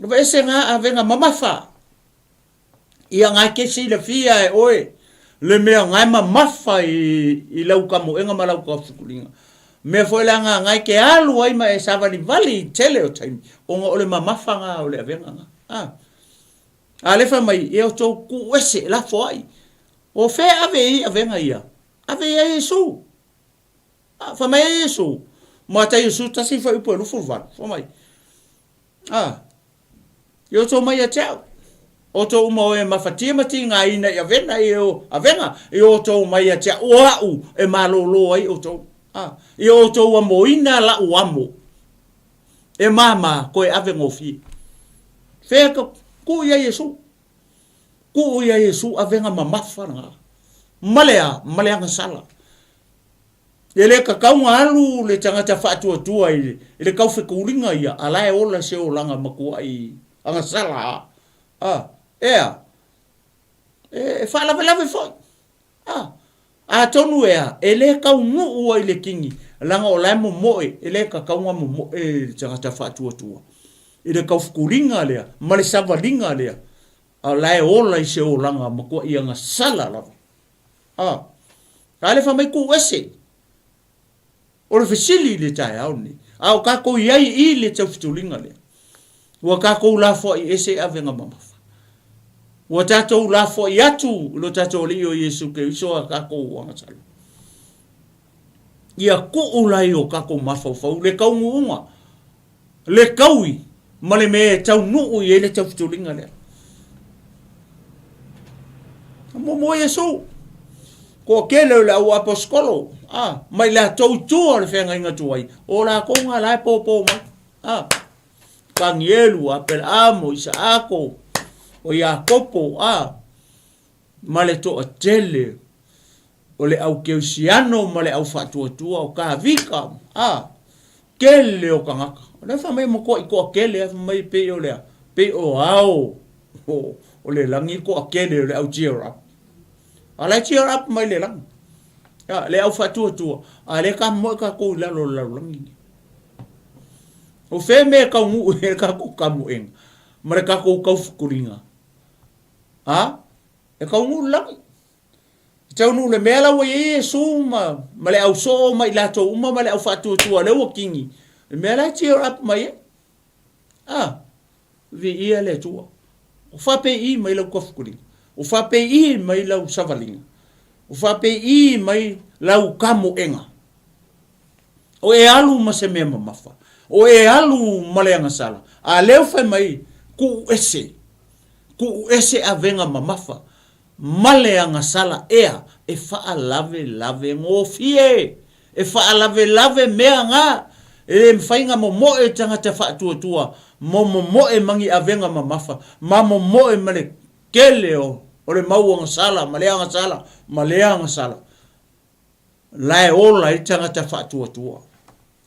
aveese na avega mamafa. Ia nga ke silafia e oe le mea nga e mamafa i, i lau kamoega ma lau kaufukuliga. Mea foi la nga nga e ke alu ai ma e savalivali i tele o taimi, ona o le mamafa nga o le avega nga. A, a le fai mai, e outou kuu ese, lafo ai. O fea ave i avega ia? Ave ia Iesu. A, fai mai e Iesu, Mataio 11 fuaiupu e 28, fai mai, a, I outou mai ia te au. Outou uma o e mafatia ma tigaina i avena i o avega, i outou mai ia te au, o a'u e malōlō ai outou. A, i outou amoina la'u amo, e māmā koe ave gofie. Fea ka, kuu ia Iesu. Kuu ia Iesu avega mamafa na. Ma le a? Ma le agasala. E le tatau ona alu le tagata faatuatua i le taufetuliga ia, a la e ola se olaga matuai agasala a, ea, e faalavelave foi. A, atonu e a, e le taunuu ai le kini, leaga o la e momoe, e le tatau ona momoe le tagata faatuatua i le taufetuliga lea ma le savaliga lea, a o la e ola i se olaga matuai agasala lava. A, a le fai mai tuu ese. O le fesili i le taeao lenei, a o tatou i ai i le taufetuliga lea, ua tatou lafoai ese i avega mamafa. Ua tatou lafoai atu i lo tatou Alii o Iesu Keriso a tatou agasala. Ia tuu la i o tatou mafaufau le taunuuga. Le taui ma le mea e taunuu i ai le taufetuliga lea. Na muamua Iesu, toatele o le au aposetolo, a, mai latou i tua o le feagaiga tuai, o latou na la e popo mai, a, Tanielu, Aperaamo, Isaako, o Iakopo, a, ma le toatele o le au kerisiano ma le au faatuatua, o Tavita, a, tele o tagata. O lea fai mai e matuai toatele lava, fai mai e pei o le a? Pei o ao o le lagi le toatele o le au cheer up. A o la e cheer up mai le lagi. A, le au faatuatua, a lea e tamomoe tatou i lalo o le lalolagi lenei. O fea mea e taunuu i ai le tatou tamoega ma le tatou taufetuliga? A, e taunuu i le lagi. E taunuu i le mea la ua i ai Iesu ma, ma le au soo ma i latou uma ma le au faatuatua lea ua kini, le mea la e cheer up mai ai. A, viia le Atua. O faapei mai lau taufetuliga, o faapei mai lau savaliga, o faapei mai lau tamoega. O e alu ma se mea mamafa, o e alu ma le agasala, a lea ua fai mai, tuu ese, tuu ese avega mamafa, ma le agasala ea e faalavelave gofie, e faalavelave mea na, e le mafai na momoe tagata faatuatua, ma momoe ma ni avega mamafa, ma momoe ma le tele o le mau agasala ma lea agasala ma lea agasala, la e ola ai tagata faatuatua.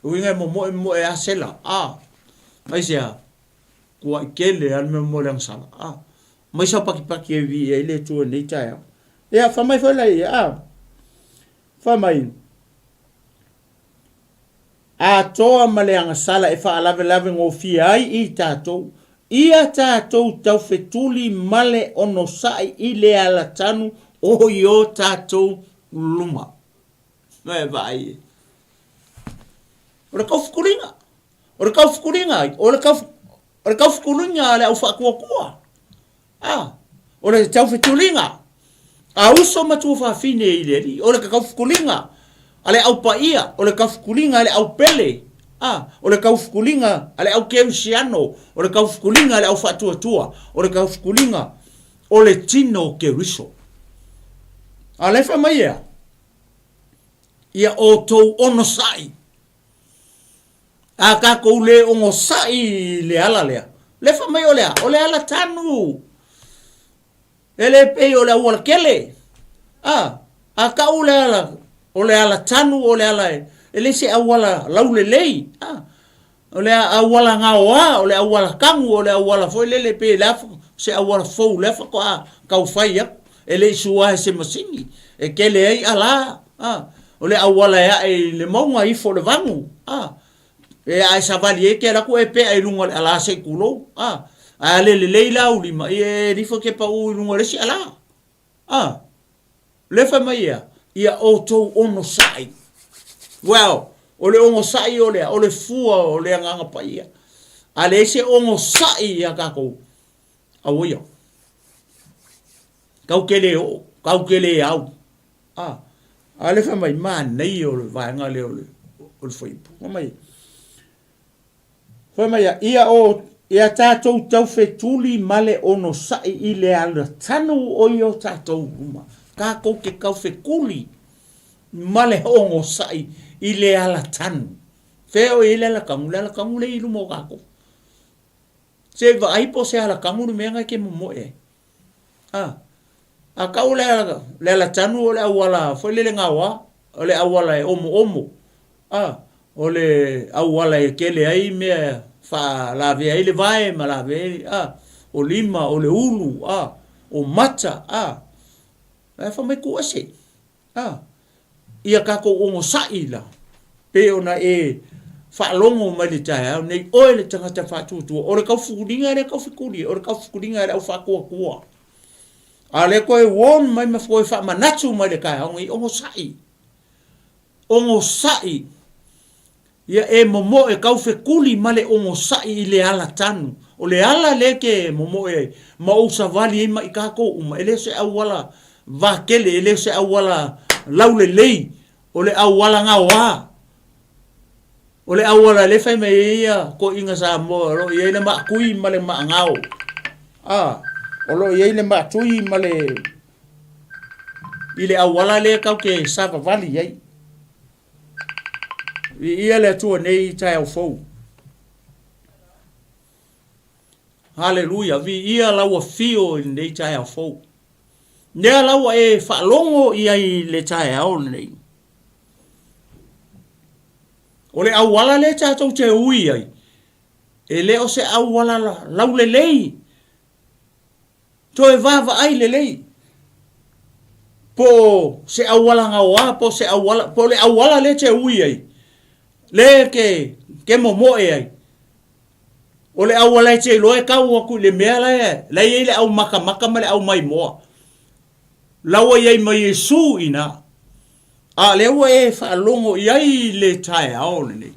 O uiga e momoe momoe a sela, a, aisea? Kuai tele lava le mea mo le agasala. A, mai saupakipaki e viia ai le Atua i lenei taeao. Ia, fai mai foi laia, a, fai mai, atoa ma le agasala e faalavelave gofie ai i tatou, ia tatou taufetuli ma le onosai i le alatanu o i o tatou luma. E vaai e. O le taufetuliga. O le taufetuliga ai? O le tau, o le taufetuliga a le au faatuatua. A, o le taufetuliga a uso ma tuafafine i le Alii. O le taufetuliga a le au paia, o le taufetuliga a le au pele. A, o le taufetuliga a le au kerisiano, o le taufetuliga a le au faatuatua, o le taufetuliga o le tino o Keriso. A o la e fai mai ea? Ia outou onosai. A tatou le onosai i le ala lea, le fai mai o le a? O le ala tanu. E le pei o le auala kele. A, a kau le ala, o le ala tanu, o le ala e, e le se auala laulelei. A, o le auala gaoa, o le auala kagu, o le auala foi lele pe le a se auala fou lea faatoa tau fai aku. E le i sua e se masini, e kele ai alā, a, o le auala e ae i le mauga ifo le vagu, a, e ae savali ai ke alu atu e pea i luga o le alā se i tulou, a, ae a le lelei la ou lima, ia e lifo e ke paʻū i luga o le isi alā, a, lea fai mai ea, ia outou onosai. Well, o le onosai o le a? O le fua o le Agaga Paia. A leai se onosai iā tatou, Aua ia. Kau ke le oo, kau ke le au. A, a le fai mai, manaia o le vaega lea o le, o le fuaiupu. Fai mai, fai mai ia, ia o, ia tatou taufetuli ma le onosai i le alatanu o i o tatou luma. Tatou te taufetuli ma le onosai i le alatanu. Fea o i ai le alatanu? Le alatanu lea i luma o tatou. Se i vaai po o se alakamu le mea na e te momoe ai. A, a kau le, le alatanu o le auala foi lele gaoa, o le auala e omoomo. A, o le auala e kele ai mea faalavea ai le vae ma lavea ai, a, o lima, o le ulu, a, o mata, a. Ae fai mai tuu ese. A, ia tatou onosai la, pei ona e faalogo mai le taeao nei, oe le tagata faatuatua, o le taufuliga e le taufetuli, o le taufuliga e le au faatuatua. A o lea toe warn mai ma toe faamanatu mai le taeao nei, onosai, onosai, Ia e momoe taufetuli ma le onosai i le ala tanu. O le ala lea ke momoe ai, ma ou savali ai ma i tatou uma, e le o se auala vakele, e le o se auala laulelei, o le auala gaoa. O le auala lea e fai mai ai ia toeaiina Samoa o lo o i ai le maatui ma le maagao. A, o lo o i ai le maatui ma le i le auala lea tatou te savavali ai. Viia le Atua nei taeao fou. Haleluia, viia lau afio i lenei taeao fou. Lea la ua e faalogo i ai i le taeao lenei. O le auala lea tatou te ui ai, e le o se auala laulelei, toe vaavaai lelei, po o se auala gaoa, po o se auala, po o le auala lea e te ui ai, lea e te momoe ai, O le auala e te iloa e tau atu i le mea la e, la e i ai le au makamaka ma le au maimoa. La ua i ai ma Iesu i ina. A lea ua e faalogo i ai i le taeao lenei.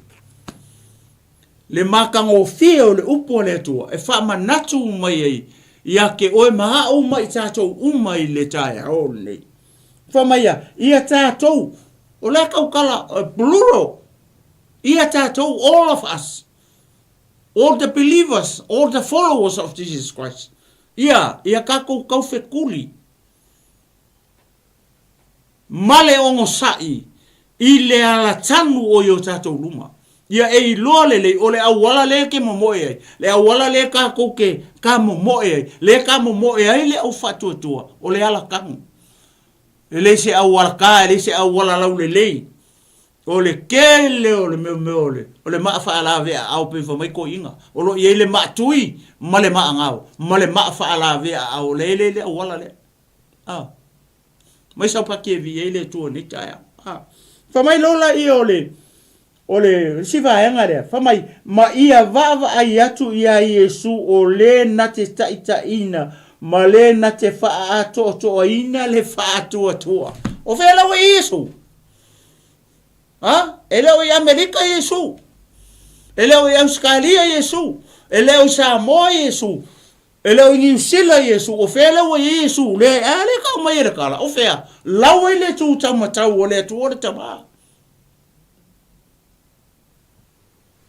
Le matagofie o le upu a le Atua e faamanatu mai ai ia te oe ma au ma i tatou uma i le taeao lenei. Fai mai ia, ia tatou, o le a tautala, plural, ia tatou, all of us, All the believers, all the followers of Jesus Christ. Ia, ia tatou taufetuli ma le onosai i le alatanu o i o tatou luma. Ia e iloa lelei o le auala lea e te momoe ai, le auala lea tatou te tamomoe ai, lea tamomoe ai le au faatuatua, o le alatanu. E le se auala ta, e le se auala laulelei. O le tele o le mea mea o le, o le maa faalaveaao pei fai mai toeaiina. O lo o i ai le maa tui ma le maa gao, ma le maa faalaveaao, o lea e le le auala lea. A. Mai saupaki e viia ai le Atua i lenei taeao. A. Fai mai loa laia o le, o le isi vaega lea, fai mai, ma ia vaavaai atu iā Iesu o le na te taitaiina ma le na te faaatoatoaina le faatuatua. O fea la ua i ai Iesu? Ha? E le o i Amerika Iesu. E le o i Ausetalia Iesu. E le o i Samoa Iesu. E le o i Niu Sila Iesu. O fea le ua i ai Iesu? Le, a le kau mai e le kala. O fea? Lau ai le tu taumatau o le Atua le Tama.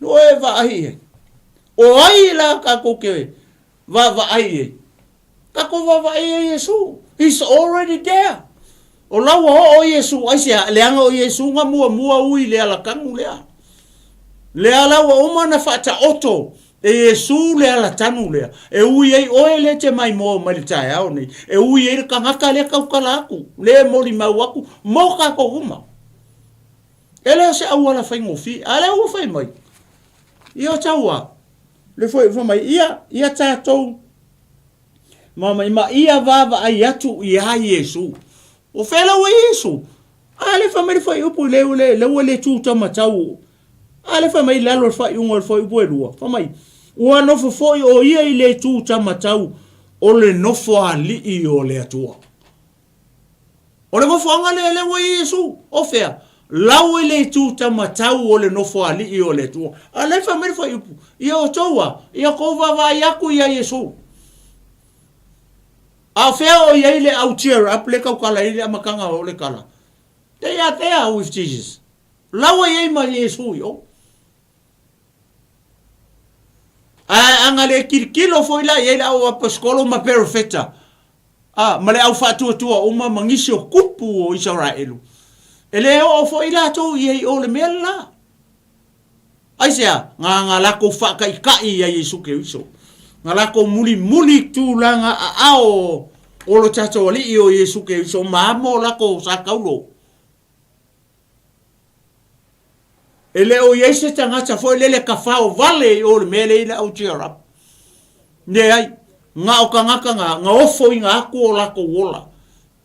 No e vaai i ai. O ai la tatou te vaavaai i ai? Tatou vaavaai i ai Iesu. He's already there. O la ua oo Iesu, aisea? Leaga o Iesu na muamua ui i le alatanu lea. Lea la ua uma ona faataoto e Iesu le alatanu lea, e ui ai oe lea e te maimoa mai le taeao nei, e ui ai le tagata lea tautala atu, lea e molimau atu mo tatou uma. E le o se auala faigofie, a lea ua fai mai. Ia o tau le foi fai mai, ia, ia tatou, ma mai, ma ia vaavaai atu iā Iesu. O fea la ua Iesu? A le fai mai le fuaiupu le, le, le ua le tu taumatau. A le fai mai i lalo o le faaiuga o le fuaiupu e lua. Fai mai, ua nofo foi o ia i le tu taumatau o le nofoalii o le Atua. O le nofoaga lea lea ua i ai Iesu, o fea? Lau i le itu taumatau o le nofoalii o le Atua. A lea e fai mai le fuaiupu, ia outou a, ia outou vaavaai atu ia Iesu. A o fea o i ai le au cheer up le tautala ai le amataga o le tala? They are there with Jesus. Lau e i ai ma Iesu i o. Ae ana le tilotilo foi la i ai le au aposetolo ma perofeta, a, ma le au faatuatua uma ma nisi o tupu o Isaraelu, e le oo foi latou i ai i o le mea le la. Aisea? Na, na latou faataitai ia Iesu Keriso. Na latou mulimuli tulaga aao o lo tatou Alii o Iesu Keriso ma amo latou sa taulo. E le o i ai se tagata foi lele tafao vale i o le mea lea i le au cheer up. Leai, na o tagata na, na ofoina atu o latou ola.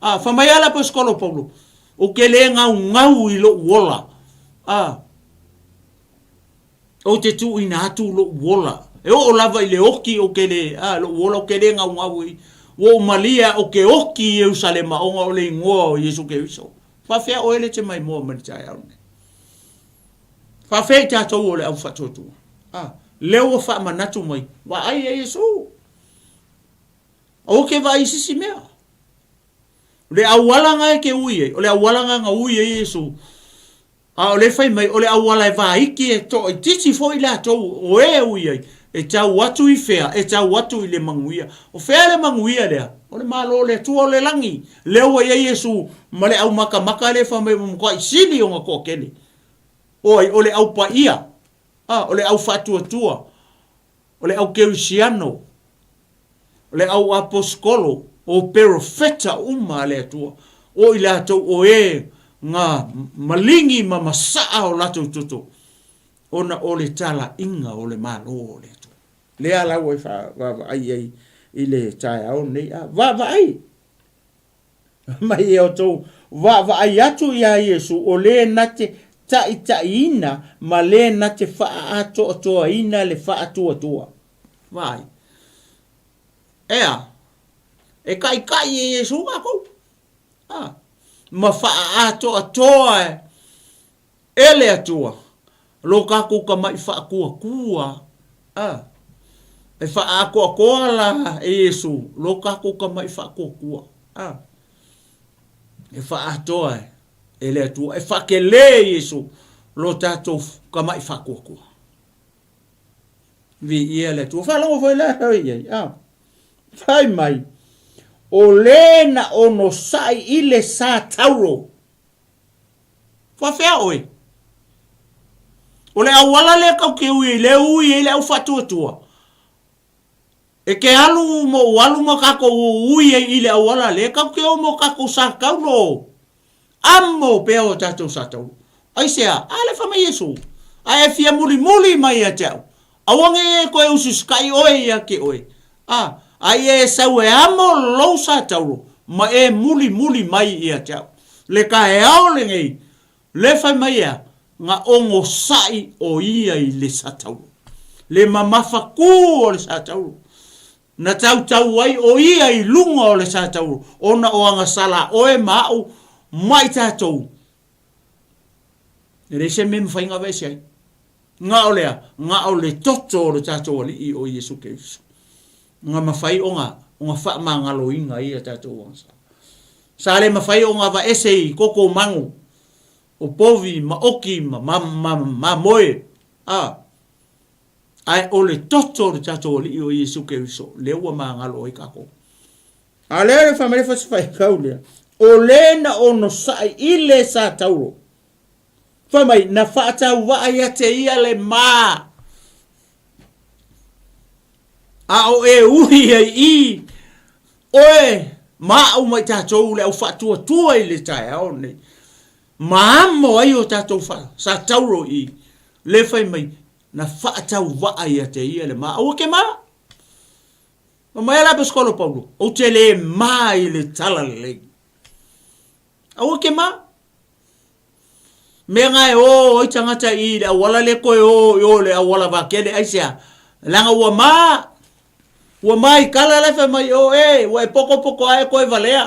A, fai mai lava le aposetolo o Paulo, Ou te le gaugau i lou ola. A, ou te tuuina atu lou ola. E oo lava i le oki ou te le, a, lou ola ou te le gaugau i. Ua ou malie au ke oki i Ierusalema ona o le igoa o Iesu Keriso. Faafefea oe le te maimoa mai le taeao lenei? Faafefea i tatou o le au faatuatua? A, lea ua faamanatu mai, vaai ia Iesu. Aua ke vaai i se isi mea. O le auala na e te ui ai, o le auala na na ui ai Iesu. A o lea e fai mai, o le auala e vaiki e toaitiiti foi latou o e ui ai, e tau atu i fea? E tau atu i le manuia. O fea le manuia lea? O le Malo o le Atua o le lagi. Lea ua i ai Iesu ma le aumakamaka lea fai mai ua matuai sili ona toatele. O ai? O le au paia, a, o le au faatuatua, o le au kerisiano, o le au aposetolo, o perofeta uma a le Atua, o i latou o e na maligi ma masaa o latou toto, ona o le talaiga o le Malo o le Atua. Lea la ua e vaavaai ai i le taeao lenei, a vaavaai mai e outou vaavaai atu iā Iesu o le na te taitaiina ma le na te faaatoatoaina le faatuatua. Vaai. Ea, e taitai e Iesu kākou. A, ma faaatoatoa e le Atua lo kākou kamaʻi faatuatua. A, e faaatoatoa la e Iesu lo kākou kamaʻi faatuatua. A, e faaatoa e le Atua, e faakelē Iesu lo tātou kamaʻi faatuatua. Viia le Atua. Faalogo foi la i ai. A, fai mai, o lē na onosai i le sa tauro. Faafea oe? O le auala lea kau ke ui ai, le ui ai le au faatuatua. E ke alu mo u alu ma kakou u ui ai i le auala lea, kau ke o mo kakou sa taulo. Amo pea o tatou sa taulo. Aisea? A le fai mai Iesu, A e fia mulimuli mai ia te au, aua ne i e koe usiusikai oe ia te oe, a, a ia e sau e amo lou sa taulo, ma e mulimuli mai ia te au. Le taeao lenei, le fai mai ea, na onosai o ia i le sa taulo. Le mamafa ku o le sa taulo. Na tautau ai o ia i luga o le sa taulo, ona o agasala a oe ma aʻu ma i tatou. E leai se mea e mafai ona aveese ai. Na o le a? Na o le toto o le tatou Alii o Iesu Keriso. Na mafai ona, ona faamagaloina ai a tatou agasala. Sa le mafai ona aveese i koko manu o povi ma oki ma, ma, ma, mamoe, a, ae o le toto o le tatou Alii o Iesu Keriso, lea ua magalo ai tatou. A lea le fai mai le fasifaikau lea, o le na onosai i le sa tauro. Fai mai, na faatauvaa ia te ia le ma. A o e uhi ai i oe ma au mai tatou le au faatuatua i le taeao nei. Ma amo ai o tatou fa, sa tauro i le fai mai, na faatauvaa ia te ia le ma. Aua ke ma. Fai mai le Aposetolo Paulo, ou te le ma i le talalelei. Aua ke ma. Mea nga e o ai tagata i le auala le koe o i o le auala vakele aisea. Leaga ua ma. Ua ma i kala la fai mai o e, ua e poko poko ae koe valea.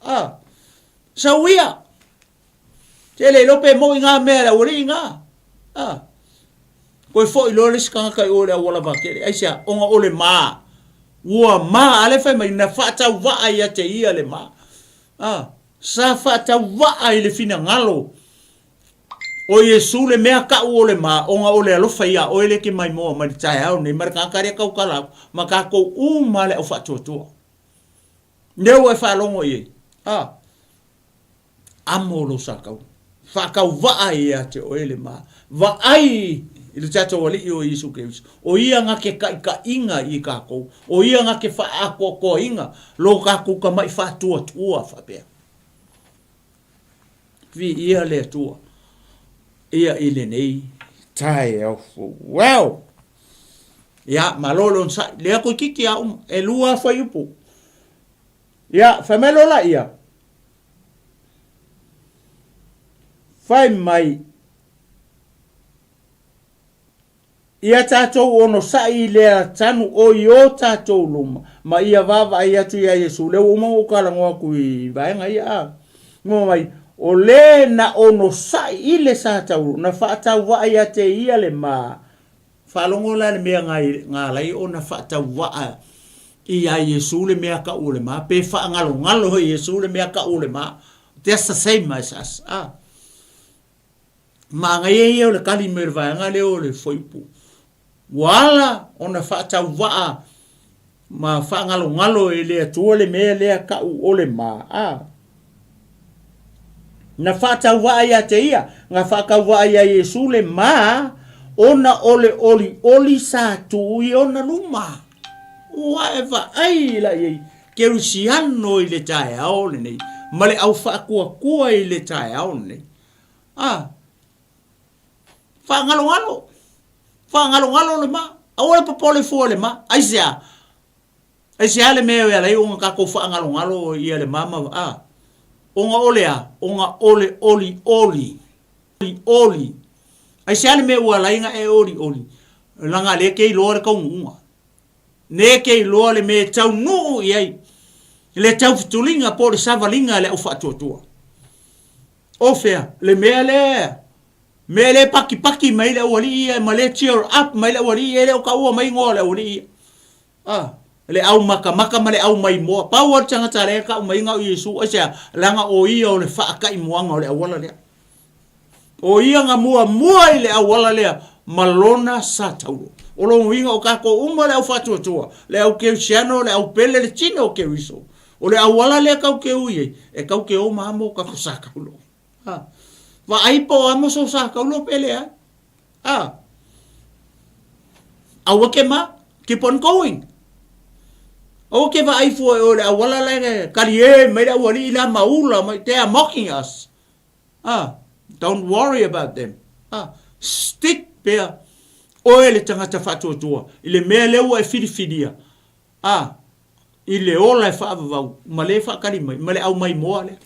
Ah. Sau ia. Te le iloa pe moi ngā mea le aualii ngā. Ah. Koe foi loa le isi tagata i o le auala vakele. Aisea, ona o le ma. Ua ma, ale fai mai, na faatauvaa ia te ia le ma. Ah. Sa faatauvaa i le finagalo o Iesu le mea kaʻu o le ma, ona o le alofa iā oe le ke maimoa mai le taeao nei ma le tagata lea tautala aku, ma tatou uma le au faatuatua. Lea ua e faalogo i ai. Ah. Amo lou sakau. Faatauvaa ia te oe le ma. Vaai i le tatou Alii o Iesu Keriso. O ia na ke kaʻikaʻiga i kakou. O ia na ke faaatoatoaina lo tatou kamaʻi faatuatua faapea. Viia le Atua ia i lenei taeao fou. Well! Ia, malo le onosai. Lea toeitiiti a uma. Elua fuaiupu. Ia, fai mai loa laia. Fai mai, ia tatou onosai i le tanu o i o tatou luma, ma ia vaavaai atu iā Iesu. Lea ua uma ona ou talanoa atu i vaega ia, a. Fai mai, o le na onosai i le sa taulu, na faatauvaa ia te ia le ma, Faalogo la le mea na ala ai ona faatauvaa iā Iesu le mea kau o le ma, pe faagalogalo e Iesu le mea kau o le ma. Just the same as us. Ah. Manaia ia o le kali mai o le vaega lea o le fuaiupu. Ua ala ona faatauvaa ma faagalogalo e le Atua le mea lea tau o le ma. A. Na faatauvaa ia te ia, na faatauvaa ia Iesu le ma, ona o le olioli sa tuu i ona luma. Ua e vaai la i ai kerisiano i le taeao lenei, ma le au faatuatua i le taeao lenei. A. Faagalogalo, faagalogalo le ma. Aua le popole fua i le ma. Aisea? Aisea le mea e ala ai ona tatou faagalogalo ia le ma ma a? Ona o le a? Ona o le olioli. Olioli. Aisea le mea ua ala ai ona e olioli? Leaga lea e te iloa le taunuuga. Lea e te iloa le mea e taunuu i ai le taufetuliga po o le savaliga a le au faatuatua. O fea? Le mea lea, mea lea e pakipaki mai le aualii ia ma lea cheer up mai le aualii ia, e le o taua mai igoa o le aualii ia. A, le au makamaka ma le au maimoa. Pau lava le tagata lea e tau mai na o Iesu. Aisea? Leaga o ia o le faataimuaga o le auala lea. O ia na muamua i le auala lea ma lona sa taulo. O lona uiga o tatou uma le au faatuatua, le au kerisiano, le au pele, le tino o Keriso. O le auala lea tau te ui ai, e tau te o ma amo tatou sa taulo. Ha. Vaai po o amo so sa taulo pe leai. Ha. Aua ke ma, keep on going. Aua ke vaai fua e o le auala la e kali e mai le aualii la ma ula mai, they are mocking us. Ha. Don't worry about them. Ha. Stick pea oe le tagata faatuatua i le mea lea ua e filifilia. A, i le ola e faavavau ma le faatali mai, ma le au maimoa lea.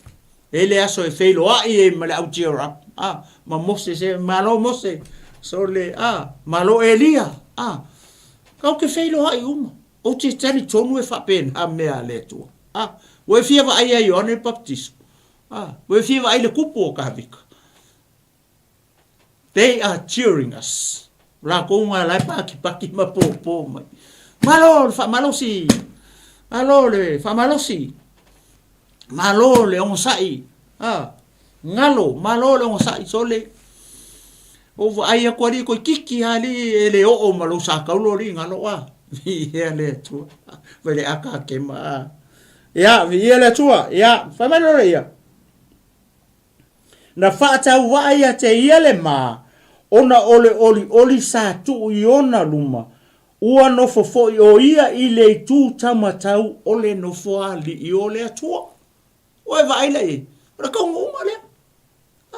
E le aso e feiloai ai ma le au cheer up, a, ma Mose se, malo Mose, so le, a, malo Elia, a, kau ke feiloai uma, ou te talitonu e faapena mea a le Atua, a, ua e fia vaai ia Ioane le Papatiso, a, ua e fia vaai le kupu o Kavika. They are cheering us. O lakou nga la e pakipaki ma pōpō mai. Malo le faamalosi! Malo le faamalosi! Malo le onosai! Ah, galo, malo le onosai, sole. O vaai atu alii toeitiiti lava alii e le oo ma lou sakaulo alii galo ah. Viia le Atua. Fai le aka kema ah. Ia, viia le Atua. Ia, fai mai loa ia. Na faatauvaa ia te ia le ma, ona o le olioli sa tuu i ona luma, ua nofo foi o ia i le itu taumatau o le nofoalii o le Atua. Ua e vaai la i ai, o le taunuuga lea.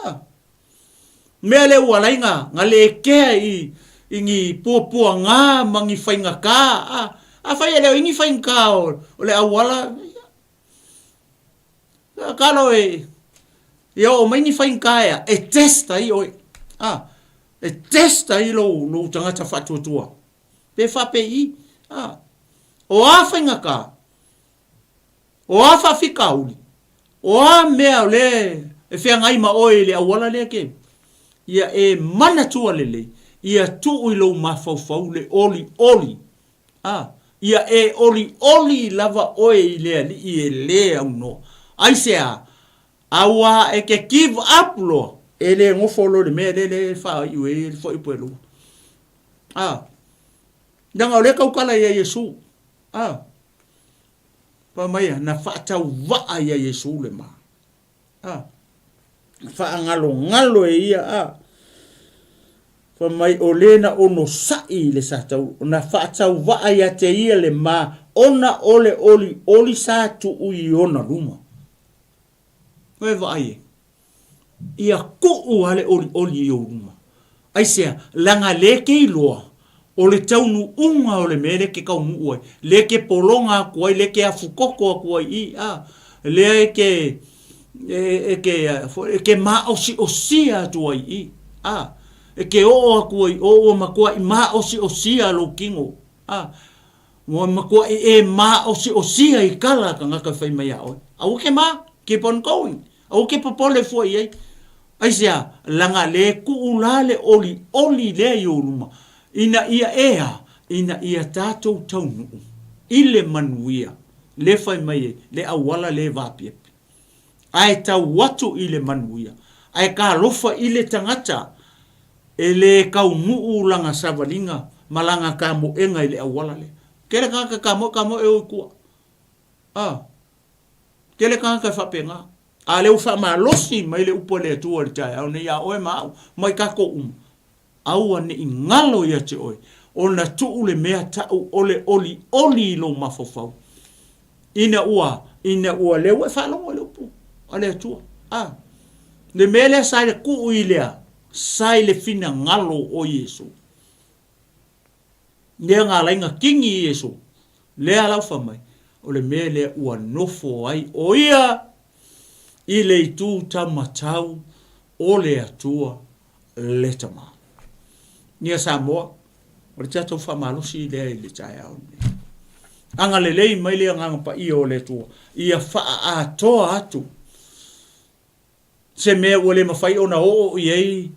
A. Mea lea ua alai nga, nga le kea i, i ni puapuaga ma ni faigata. A, afai e le o i ni faigata o, o le auala, ia, Kalo e ia oo mai ni faigata ea e test ai oe. A, e test ai lou, lou tagata faatuatua. Pe faapei. A, o a faigata, o a faafitauli, o a mea o lea e feagai ma oe i le auala lea ke, ia e manatua lelei, ia tuu i lou mafaufau le olioli A, ia e olioli lava oe i le Alii e lē aunoa. Aisea? Auā e ke give up loa, e lē gofo loa i le mea lea lea e faaiu ai le fuaiupu e lua. A, leaga o lea e tautala ia Iesu. A, fai mai ia, na faatauvaa ia Iesu le ma. A, faagalogalo e ia, a. Fai mai, o le na onosai i le sa tau, na faatauvaa ia te ia le ma, ona o le olioli sa tuu i ona luma. Koe vaai e. Ia tuu a le olioli i ou luma. Aisea? Leaga lea ke iloa, o le taunuuga o le mea lea e ke taunuu ai, lea e ke pologa atu ai, lea e ke afukoko atu ai i, a, lea e ke, e, e ke, e ke maosiosia atu ai i, a, e ke oo atu ai, o ua matuai maosiosia lou kino, a, ua matuai e maosiosia i kala a tagata e fai mai ia oe. Aua ke ma, keep on going. Aua ke popole fua i ai. Aisea? Leaga le kuu la le olioli lea i ou luma, ina ia e a? Ina ia tatou taunuu i le manuia, le fai mai ai, le auala le vaapiapi. Ae tau atu i le manuia, ae talofa i le tagata. E le taunuu lana savaliga ma lana kamoega i le auala lea. Tele tagata e kamoe kamoe o i tua. A. Tele tagata e faapena. A lea ua faamalosi mai le upu a le Atua i le taeao nei ia oe ma au ma i tatou uma, aua ne i galo ia te oe ona tuu le mea tau o le olioli i lou mafaufau ina ua, ina ua lea ua e faalogo i le upu a le Atua. A. Le mea lea sa tuu i le a? Sa i le finagalo o Iesu. Lea na ala ai na kini Iesu. Lea la ua fai mai, o le mea lea ua nofo ai ʻo ia i le itu taumatau o le Atua le Tama. Ia Samoa, o le tatou faamalosi lea i le taeao lenei. Agalelei mai le Agaga Paia o le Atua, ia faaatoa atu se mea ua le mafai ona oo i ai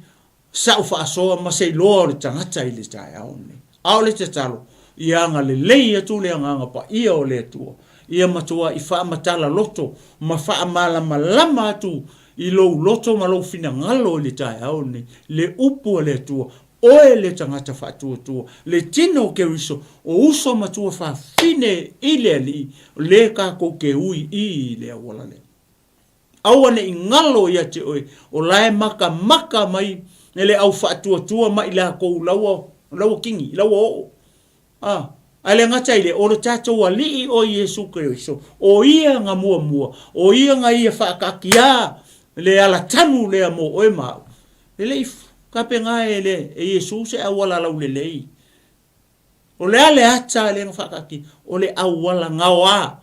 sa'u faasoa ma se iloa o le tagata i le taeao lenei. A o le tatalo, ia agalelei atu le Agaga Paia o le Atua, ia matuai faamatala loto ma faamalamalama atu i lou loto ma lou finagalo i le taeao lenei, le Upu a le Atua, oe le tagata faatuatua, le tino o Keriso, o uso matua fafine i le Alii, le tatou te ui i le auala lea. Aua ne i galo ia te oe, o la e makamaka mai e le au faatuatua ma i lakou la ua, la ua kini, la ua oo. A, ae le gata i lea, o le tatou Alii o Iesu Keriso, o Ia na muamua, o Ia na ia faataatia le alatanu lea mo oe ma au. E le i tapena e le, e Iesu se auala laulelei. O le a le ata lea na faataatia? O le auala gaoa.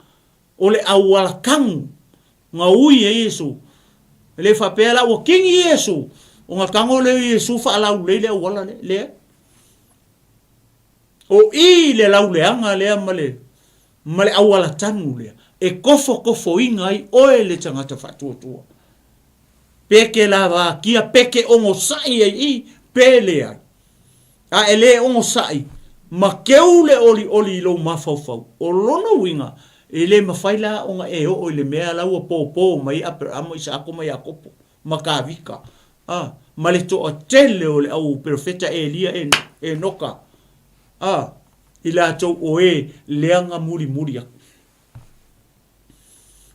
O le auala tagu na ui ai Iesu. E le faapea la ua kini Iesu, ona tago lea o Iesu faalaulelei le auala lea. Leai. O i le lauleaga lea ma le, ma le auala tanu lea e tofotofoina ai oe le tagata faatuatua. Pe ke lavakia, pe ke onosai ai i, pe leai. A e le onosai ma keu le olioli i lou mafaufau, o lona uiga, e le mafai la ona e oo i le mea la ua pōpō mai ai Aperamo, Isaako ma Iakopo, ma Kavika, a, ma le toatele o le au perofeta Elia, Enoka, a, i latou o e leaga mulimuli atu.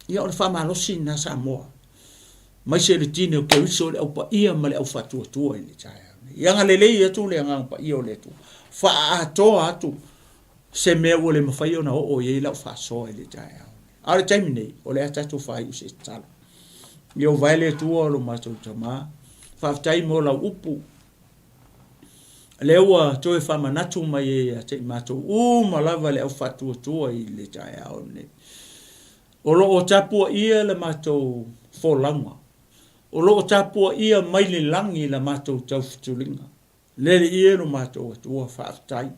Ia o le faamalosi lena Samoa, aemaise le tino o Keriso i le au paia ma le au faatuatua i le taeao nei. Ia agalelei atu le Agaga Paia o le Atua, faaatoa atu se mea ua le mafai ona oo i ai lau faasoa i le taeao nei. A o le taimi nei, o le a tatou faaiu se tatalo. Ieova e le Atua o lo matou Tama, faafetai mo lau upu. Lea ua toe faamanatu mai ai ia te i matou uma lava le au faatuatua i le taeao lenei. O lo o tapuaia le matou folauga. O lo o tapuaia mai le lagi la matou taufetuliga. Le Alii e lo matou Atua, faafetai.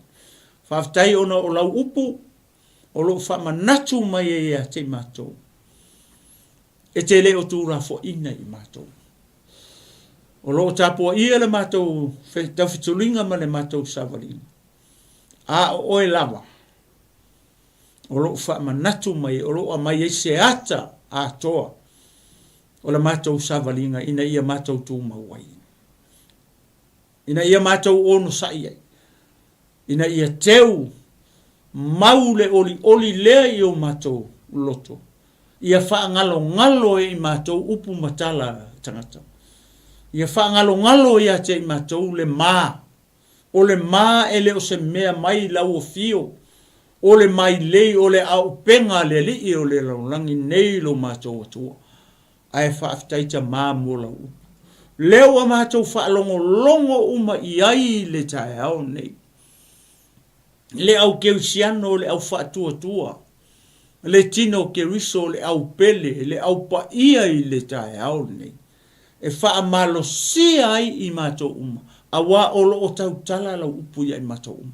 Faafetai ona o lau upu o lo o faamanatu mai ai ia te i matou. E te le o tuulafoaiina i matou. O lo o tapuaia le matou taufetuliga ma le matou savaliga, a o oe lava o lo o faamanatu mai, o lo o aumai ai se ata atoa o le matou savaliga ina ia matou tumau ai. Ina ia matou onosai ai, ina ia teu mau le olioli lea i o matou loto, ia faagalogalo e i matou upu ma tala a tagata, ia faagalogalo ia te i matou le ma, o le ma e le o se mea mai lau afio, o le mailei, o le aupega a le Alii o le lalolagi nei lo matou Atua. Ae faafetai Tama mo lau upu. Lea ua matou faalogologo uma i ai i le taeao nei. Le au kerisiano, le au faatuatua, le tino o Keriso, le au pele, le au paia i le taeao lenei, e faamalosia ai i matou uma, aua o lo o tautala lau upu ia i matou uma,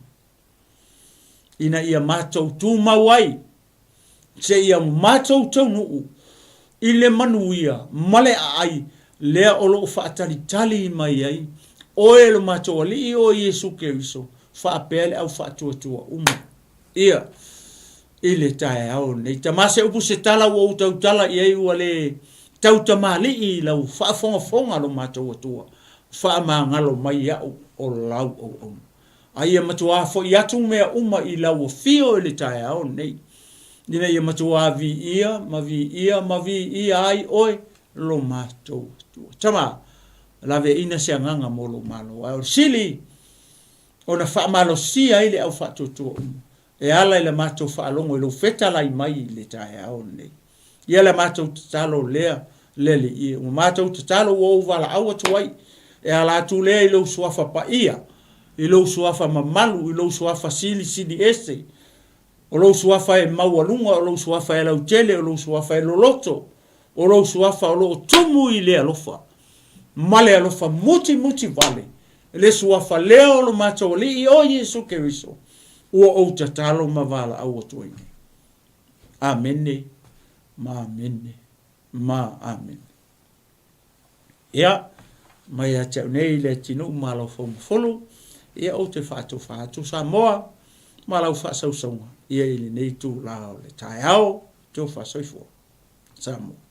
ina ia matou tumau ai seia matou taunuu i le manuia ma le aai lea o lo o faatalitali mai ai oe lo matou Alii o Iesu Keriso faapea le au faatuatua uma ia i le taeao nei. Tama se upu se tala ua ou tautala i ai ua le tautamalii i lau faafogafoga lo matou Atua. Faamagalo mai iaʻu o lau auauna. A ia matuā foi atu mea uma i lau afio i le taeao lenei, ina ia matuā viia ma viia ma viia ai oe lo matou Atua. Tama, laveaina se agaga mo lou Malo, ae o le sili ona faamalosia ai le au faatuatua uma e ala i le matou faalogo i lou fetalai mai i le taeao lenei. Ia le matou tatalo lea, le Alii e, ua matou tatalo ua ou valaau atu ai, e ala atu lea i lou suafa paia, i lou suafa mamalu, i lou suafa silisili ese, o lou suafa e maualuga, o lou suafa e lautele, o lou suafa e loloto, o lou suafa o lo o tumu i le alofa, ma le alofa mutimuti vale, le suafa lea o lo matou Alii o Iesu Keriso, ua ou tatalo ma valaau atu ai nei. Amene ma amene ma amene. Ia, mai ia te au nei le atinuu ma lau faumafulu, ia ou te faatofa atu Samoa ma lau faasausauga ia i lenei itula o le taeao, tofa soifua. Samoa.